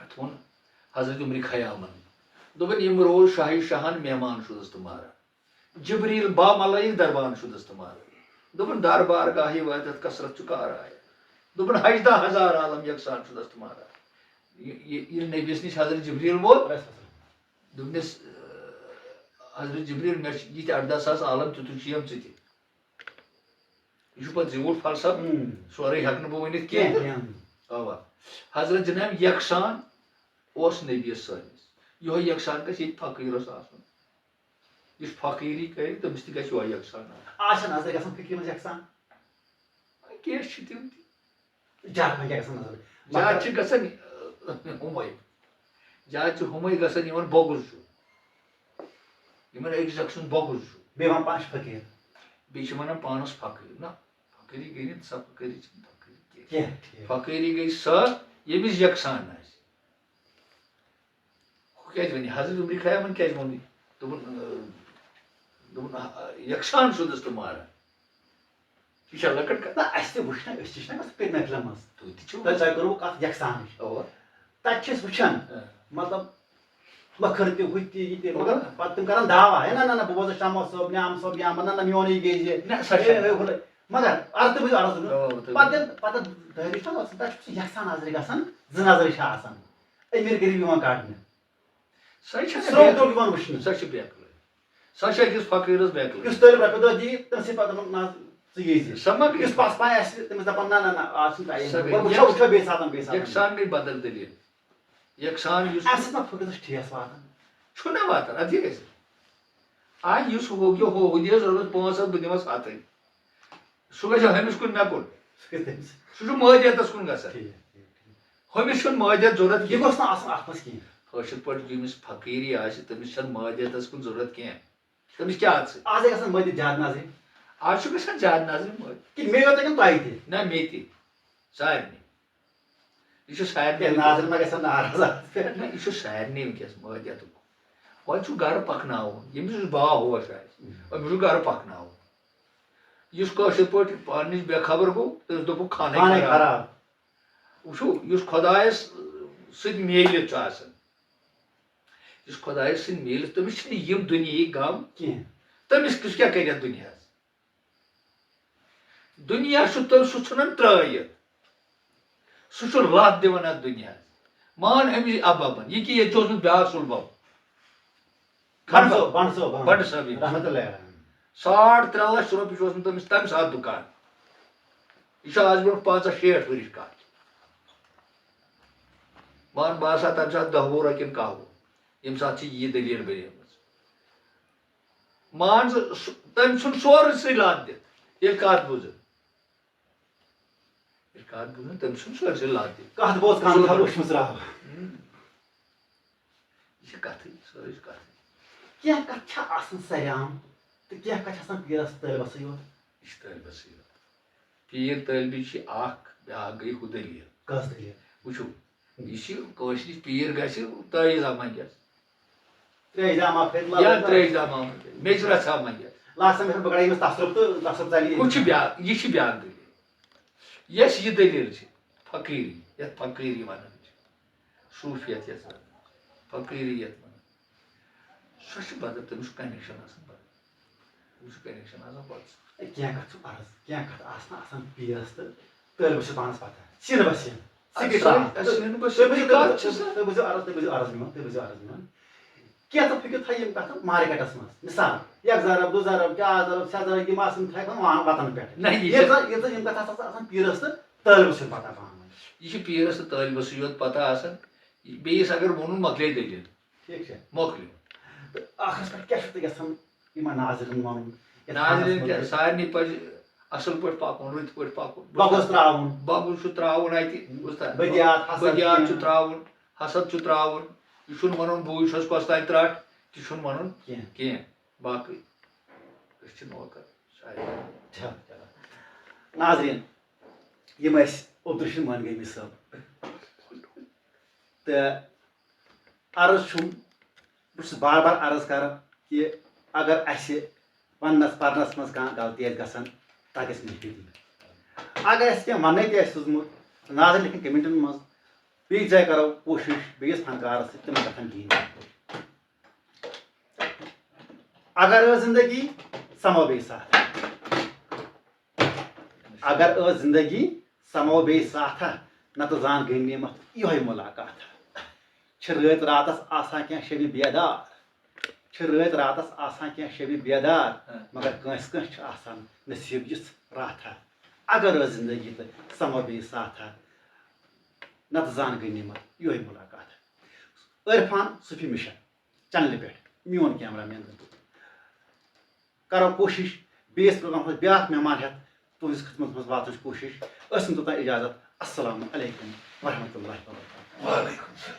اَتھ ووٚن حضرت عمر خیامن۔ دوٚپُن، یِم روز شاہی شاہن مہمان شُدس تہٕ مارا۔ جبریل با ملائک دربان شُدس تہٕ مارا۔ دوٚپُن، دربار گاہی واتتھ کثرت چُھ کار آیت۔ دوٚپُن، ہجدہ ہزار عالم یکسان شُدس تہٕ مارا۔ یہِ، یہِ، ییٚلہِ نبیَس نِش حضرت جبریل ووت، دوٚپنَس، حضرت جبریل، مےٚ چھِ یِتھۍ اَرداہ ساس عالم، تیُتُے چھُ یِم ژٕ تہِ۔ یہِ چھُ پَتہٕ زیوٗٹھ فلسفہٕ، ہم۔ سورُے ہٮ۪کہٕ نہٕ بہٕ ؤنِتھ کینٛہہ۔ کینٛہہ، کینٛہہ۔ اَوا۔ حضرت جناب یکسان اوس نبیَس سٲنِس۔ یِہوٚے یکسان گژھِ ییٚتہِ فقیٖرَس آسُن۔ یُس فقیٖری کَرِ، تٔمِس تہِ گژھِ یِہوٚے یکسان آسُن۔ آز چھَنہٕ نظر گژھان فقیٖرَس یکسان۔ وۄنۍ کینٛہہ چھِ تِم تہِ۔ زیادٕ وۄنۍ کیٛاہ گژھان نظر؟ زیادٕ چھِ گژھان، ہُمَے۔ زیادٕ چھِ ہُمَے گژھان، یِمَن بۄگُز چھُ۔ یِمَن أکِس اَکھ سُنٛد بۄگُز چھُ۔ بیٚیہِ وَنان پانَس چھِ فقیٖر۔ بیٚیہِ چھِ وَنان پانَس فقیٖر۔ نہ، فقیٖری گٔے نہٕ سۄ، فقیٖری چھِنہٕ فقیٖری کینٛہہ۔ کینٛہہ، ٹھیٖک۔ فقیٖری گٔے سۄ، ییٚمِس یَکسان آسہِ۔ ہُہ کیٛازِ وَنہِ؟ حضرت عمر خیامَن کیٛازِ ووٚن یہِ؟ دوٚپُن، اۭں، دوٚپُن، آ، آ، یَکسان شُدس تہٕ مارا۔ یہِ چھا لۄکٕٹ کَتھ؟ نہ، اَسہِ تہِ وٕچھ نہ، أسۍ تہِ چھِ نہ گژھان پِکنِک لَمَس۔ تُہۍ تہِ چھِو تۄہہِ، تۄہہِ کٔروٕ کَتھ یَکسانٕچ۔ اَوا۔ تَتہِ چھِ أسۍ وٕچھان، اۭں۔ مطلب، مۄکھر تہِ، ہُہ تہِ، یہِ تہِ، مگر اَوا۔ پَتہٕ تِم کَران دعوا، ہے، نہ، نہ، نہ، بہٕ بوزٕ شمس صٲب، نیام صٲب، یا نہ، نہ، میونٕے گٔے یہِ۔ نہ، سۄ چھےٚ ہے، ہے، ہُلے۔ مگر عرض تہِ بوٗزِو، عرض تہِ بوٗزِو۔ اَوا، تُہۍ پَتہٕ ییٚلہِ، پَتہٕ دٲرِش چھَنہٕ آسان، تَتہِ چھُ سُہ یَکسان نظرِ گژھان، زٕ نظرِ چھِ آسان۔ أمیٖر غریٖب یِوان کَڑنہٕ۔ سۄے چھَنہٕ سرٛوگ بیکلٲے۔ درٛوگ یِوان وٕچھنہٕ۔ سۄ چھِ بیکلٲے۔ سۄ چھِ أکِس فقیٖرَس بیکلٲے۔ یُس تٔلۍ رۄپیہِ دَہ دِیہِ، تٔمِس چھِ پَتہٕ دَپان، نہ، ژٕ ییٖزِ۔ سۄ ما گٔے؟ یُس پَس پاے آسہِ، تٔمِس دَپان، نہ، نہ، نہ، آز چھُنہٕ ٹایم۔ سۄ گٔے۔ وۄنۍ وٕچھو، یَکس-، وٕچھو بیٚیہِ ساتَن، بیٚیہِ ساتَن۔ یَکسان گٔے بدل دٔلیٖل۔ یَکسان یُس اَمہِ سۭتۍ ما فقیٖرَس ٹھیس واتان؟ چھُنہ واتان، اَدٕ یہِ گژھِ۔ آ، یُس ہُہ، یہِ ہُہ، ہُہ دِیَس رۄپیَس پانٛژھ ہَتھ، بہٕ دِمَس ہَتٕے۔ سُہ گژھِ ہُمِس کُن، مےٚ کُن۔ سُہ گژھِ تٔمِس۔ سُہ چھُ مٲدیتَس کُن گژھان۔ ٹھیٖک، ٹھیٖک، ٹھیٖک۔ ہُمِس چھُنہٕ مٲدیت ضوٚرَتھ یہِ کینٛہہ۔ گوٚژھ نہٕ آسُن اَتھ منٛز کِہیٖنۍ۔ کٲشِر پٲٹھۍ ییٚمِس فقیٖری آسہِ، تٔمِس چھَنہٕ مٲدیتَس کُن ضوٚرَتھ کینٛہہ۔ تٔمِس کیٛاہ آسہِ؟ آز ہے گژھان مٲدیت زیادٕ نظرِ۔ آز چھُ گژھان زیادٕ نظرِ مٲدیت۔ کِنہٕ مےٚ یوت کِنہٕ تۄہہِ تہِ؟ نہ، مےٚ تہِ۔ سارنٕے۔ یہِ چھُ سارنٕے ہے، وٕنکیٚس۔ ناظرین ما گژھن ناراض اَتھ پٮ۪ٹھ؟ نہ، یہِ چھُ سارنٕے وٕنکیٚس مٲدیتُک۔ وۄنۍ چھُ گرٕ پَکناوُن۔ ییٚمِس یُس باہوش آسہِ، ہُم۔ أمِس چھُ گرٕ پَکناوُن۔ یُس کٲشِر پٲٹھۍ پانہٕ نِش بے خبر گوٚو، تٔمِس دوٚپُکھ خانَے خانَے خراب۔ خراب۔ وٕچھِو، یُس خۄدایَس سۭتۍ میٖلِتھ چھُ آسان، یُس خۄدایَس سۭتۍ میٖلِتھ، تٔمِس چھِنہٕ یِم دُنیاہٕکۍ غم کینٛہہ۔ تٔمِس کُس کیٛاہ کَرِ اَتھ دُنیاہَس؟ دُنیا چھُ تٔمۍ سُہ ژھٕنان ترٛٲیِتھ۔ سُہ چھُ لَتھ دِوان اَتھ دُنیاہَس۔ مان أمِس اَبَبَن، یہِ کہِ ییٚتہِ چھُ اوسمُت بیٛاکھ سُل بَب۔ بَنٛڈٕ صٲب، بَنٛڈٕ صٲب، اَہَن۔ بَنٛڈٕ صٲب، یہِ رحمتہ اللہ علیہ۔ ساڑ ترٛےٚ لَچھ رۄپیہِ چھُ اوسمُت تٔمِس تَمہِ ساتہٕ دُکان۔ یہِ چھُ آز برٛونٛٹھ پنٛژاہ شیٹھ ؤرِش کَتھ۔ مان باسان تَمہِ ساتہٕ دَہ وُہ رۄپیَن کَہوٕ۔ ییٚمہِ ساتہٕ چھِ یہِ دٔلیٖل بَنیمٕژ۔ مان ژٕ، سُہ، تٔمۍ ژھُن سورُے سُے لَتھ دِتھ۔ ییٚلہِ کَتھ بوٗزٕن۔ ییٚلہِ کَتھ بوٗزٕن، تٔمۍ ژھُن سورُے سُے لَتھ دِتھ۔ کَتھ بوز کَن تھاو وٕچھمٕژ راو۔ ہُم۔ یہِ چھِ کَتھٕے، سٲرٕے چھِ کَتھٕے۔ کینٛہہ کَتھٕ چھےٚ آسان سَریام تہٕ کینٛہہ کَتھٕ چھِ آسان پیٖرَس تہٕ طٲلبَسٕے یوت۔ یہِ چھِ طٲلبَسٕے یوت۔ پیٖر طٲلبہِ چھِ اَکھ، بیٛاکھ گٔے ہُہ دٔلیٖل۔ کۄس دٔلیٖل؟ وٕچھِو، یہِ چھِ کٲنٛسہِ نِش پیٖر گژھِ تٲویٖزا منٛگٮ۪س۔ ترٛیش داما پھِرِ، یا لَلہٕ ترٛیش داما پھِرِ، میٚژِ رَژھا منٛگٮ۪س۔ لاسٹَس منٛز بہٕ کَڑٕ ییٚمِس تصرُف تہٕ تصرُف ژَلہِ یہِ۔ ہُہ چھِ بیٛاکھ، یہِ چھِ بیٛاکھ دٔلیٖل۔ یۄس یہِ دٔلیٖل چھِ، فقیٖری، یَتھ فقیٖری وَنان چھِ، صوٗفیت یَتھ وَنان، فقیٖری یَتھ وَنان، سۄ چھِ بدل، تٔمِس چھُ connection آسان بدل۔ تٔمِس چھُ connection آسان بدل۔ ہے، کینٛہہ کَتھ چھُ عرض، کینٛہہ کَتھ آسنہٕ آسان پیٖرَس تہٕ طٲلبَس چھِ پانَس پَتہ۔ سیٖنہٕ بہ سیٖنہٕ۔ سِکِٹ اَسہِ راو۔ سٲنۍ، اَسہِ سٲنۍ بہ تُہۍ سیٖنہٕ بوٗزِو، کَتھ چھِ سا؟ تُہۍ بوٗزِو عرض، تُہۍ بوٗزِو عرض میون، تُہۍ بوٗزِو عرض میون۔ کینٛہہ ژٕ پھٕکِو تھاو یِم کَتھٕ مارکیٹَس منٛز۔ مِثال، یک ضرب، دو ضرب، چار ضرب، شےٚ ضرب، یِم آسَن تھاے پَتہٕ وان وَتَن پٮ۪ٹھ۔ نہ، یہِ ییٚلہِ چھِ زَن، ییٚلہِ زَن یِم کَتھٕ آسَن آسان پیٖرَس تہٕ طٲلبَس چھِنہٕ پَتہ پانہٕ ؤنۍ۔ یہِ چھِ پیٖرَس تہٕ طٲلبَسٕے یوت پَتہ آسان۔ بیٚیِس اگر ووٚنُن، مۄکلے دٔلیٖل۔ ٹھیٖک چھا؟ مۄکلیو۔ تہٕ ٲخرَس پٮ۪ٹھ کیٛاہ چھُو تۄہہِ یَژھان یِمَن ناظریٖنَن وَنُن؟ یَتھ ناظریٖن خانَس کیٛاہ، منٛز؟ سارنٕے پَزِ اَصٕل پٲٹھۍ پَکُن، رٕتۍ پٲٹھۍ پَکُن۔ بۄگُس ترٛاوُن۔ بۄگُس چھُ ترٛاوُن اَتہِ، بوٗزتھا؟ بدیات، حسد، بدیات چھُ کینٛہہ۔ ترٛاوُن، حسد چھُ ترٛاوُن۔ یہِ چھُنہٕ وَنُن، بٕے چھُس کۄس تام ترٛٹھ، تہِ چھُنہٕ وَنُن کینٛہہ۔ کینٛہہ۔ باقٕے أسۍ چھِ نوکر، شاید۔ چلو، چلو۔ ناظریٖن، یِم ٲسۍ عبدالرشیٖد مانگٲمی صٲب۔ تہٕ عرض چھُم، بہٕ چھُس بار بار عرض کران کہِ اگر اَسہِ وَننَس پَرنَس منٛز کانٛہہ غلطی آسہِ گژھان، تَتھ گژھِ معٲفی دِنۍ۔ اگر اَسہِ کینٛہہ وَننَے تہِ آسہِ سوٗزمُت، ناظر لیکھِن کمنٹَن منٛز، بیٚیہِ جایہِ کَرو کوٗشِش بیٚیِس فنکارَس سۭتۍ تِمَن کَتھَن دِنۍ۔ اگر ٲس زندگی، سَمو بیٚیہِ ساتھ۔ اگر ٲس زندگی، سَمو بیٚیہِ ساتھا، نَتہٕ زان غنیٖمت یِہوٚے مُلاقاتھا۔ چھِ رٲتۍ راتَس آسان کینٛہہ شبِ بیدار، چھِ رٲتۍ راتَس آسان کینٛہہ شبِ بیدار، ہاں۔ مگر کٲنٛسہِ کٲنٛسہِ چھُ آسان نصیٖب یِژھ راتھا۔ اگر ٲس زندگی تہٕ سَمو بیٚیہِ ساتھا، نَتہٕ زان غنیٖمت یِہوٚے مُلاقاتھا۔ عرفان صوفی مِشن چینلہِ پٮ۪ٹھ میون کیمرہ مین۔ کرو کوٗشِش بیٚیِس پروگرامَس منٛز بیٛاکھ مہمان ہٮ۪تھ تُہٕنٛدِس خدمتَس منٛز واتنٕچ کوٗشِش۔ ٲسِن توٚتام اِجازت۔ السلام علیکم ورحمۃ اللہ وبرکاتہ۔ وعلیکم السلام۔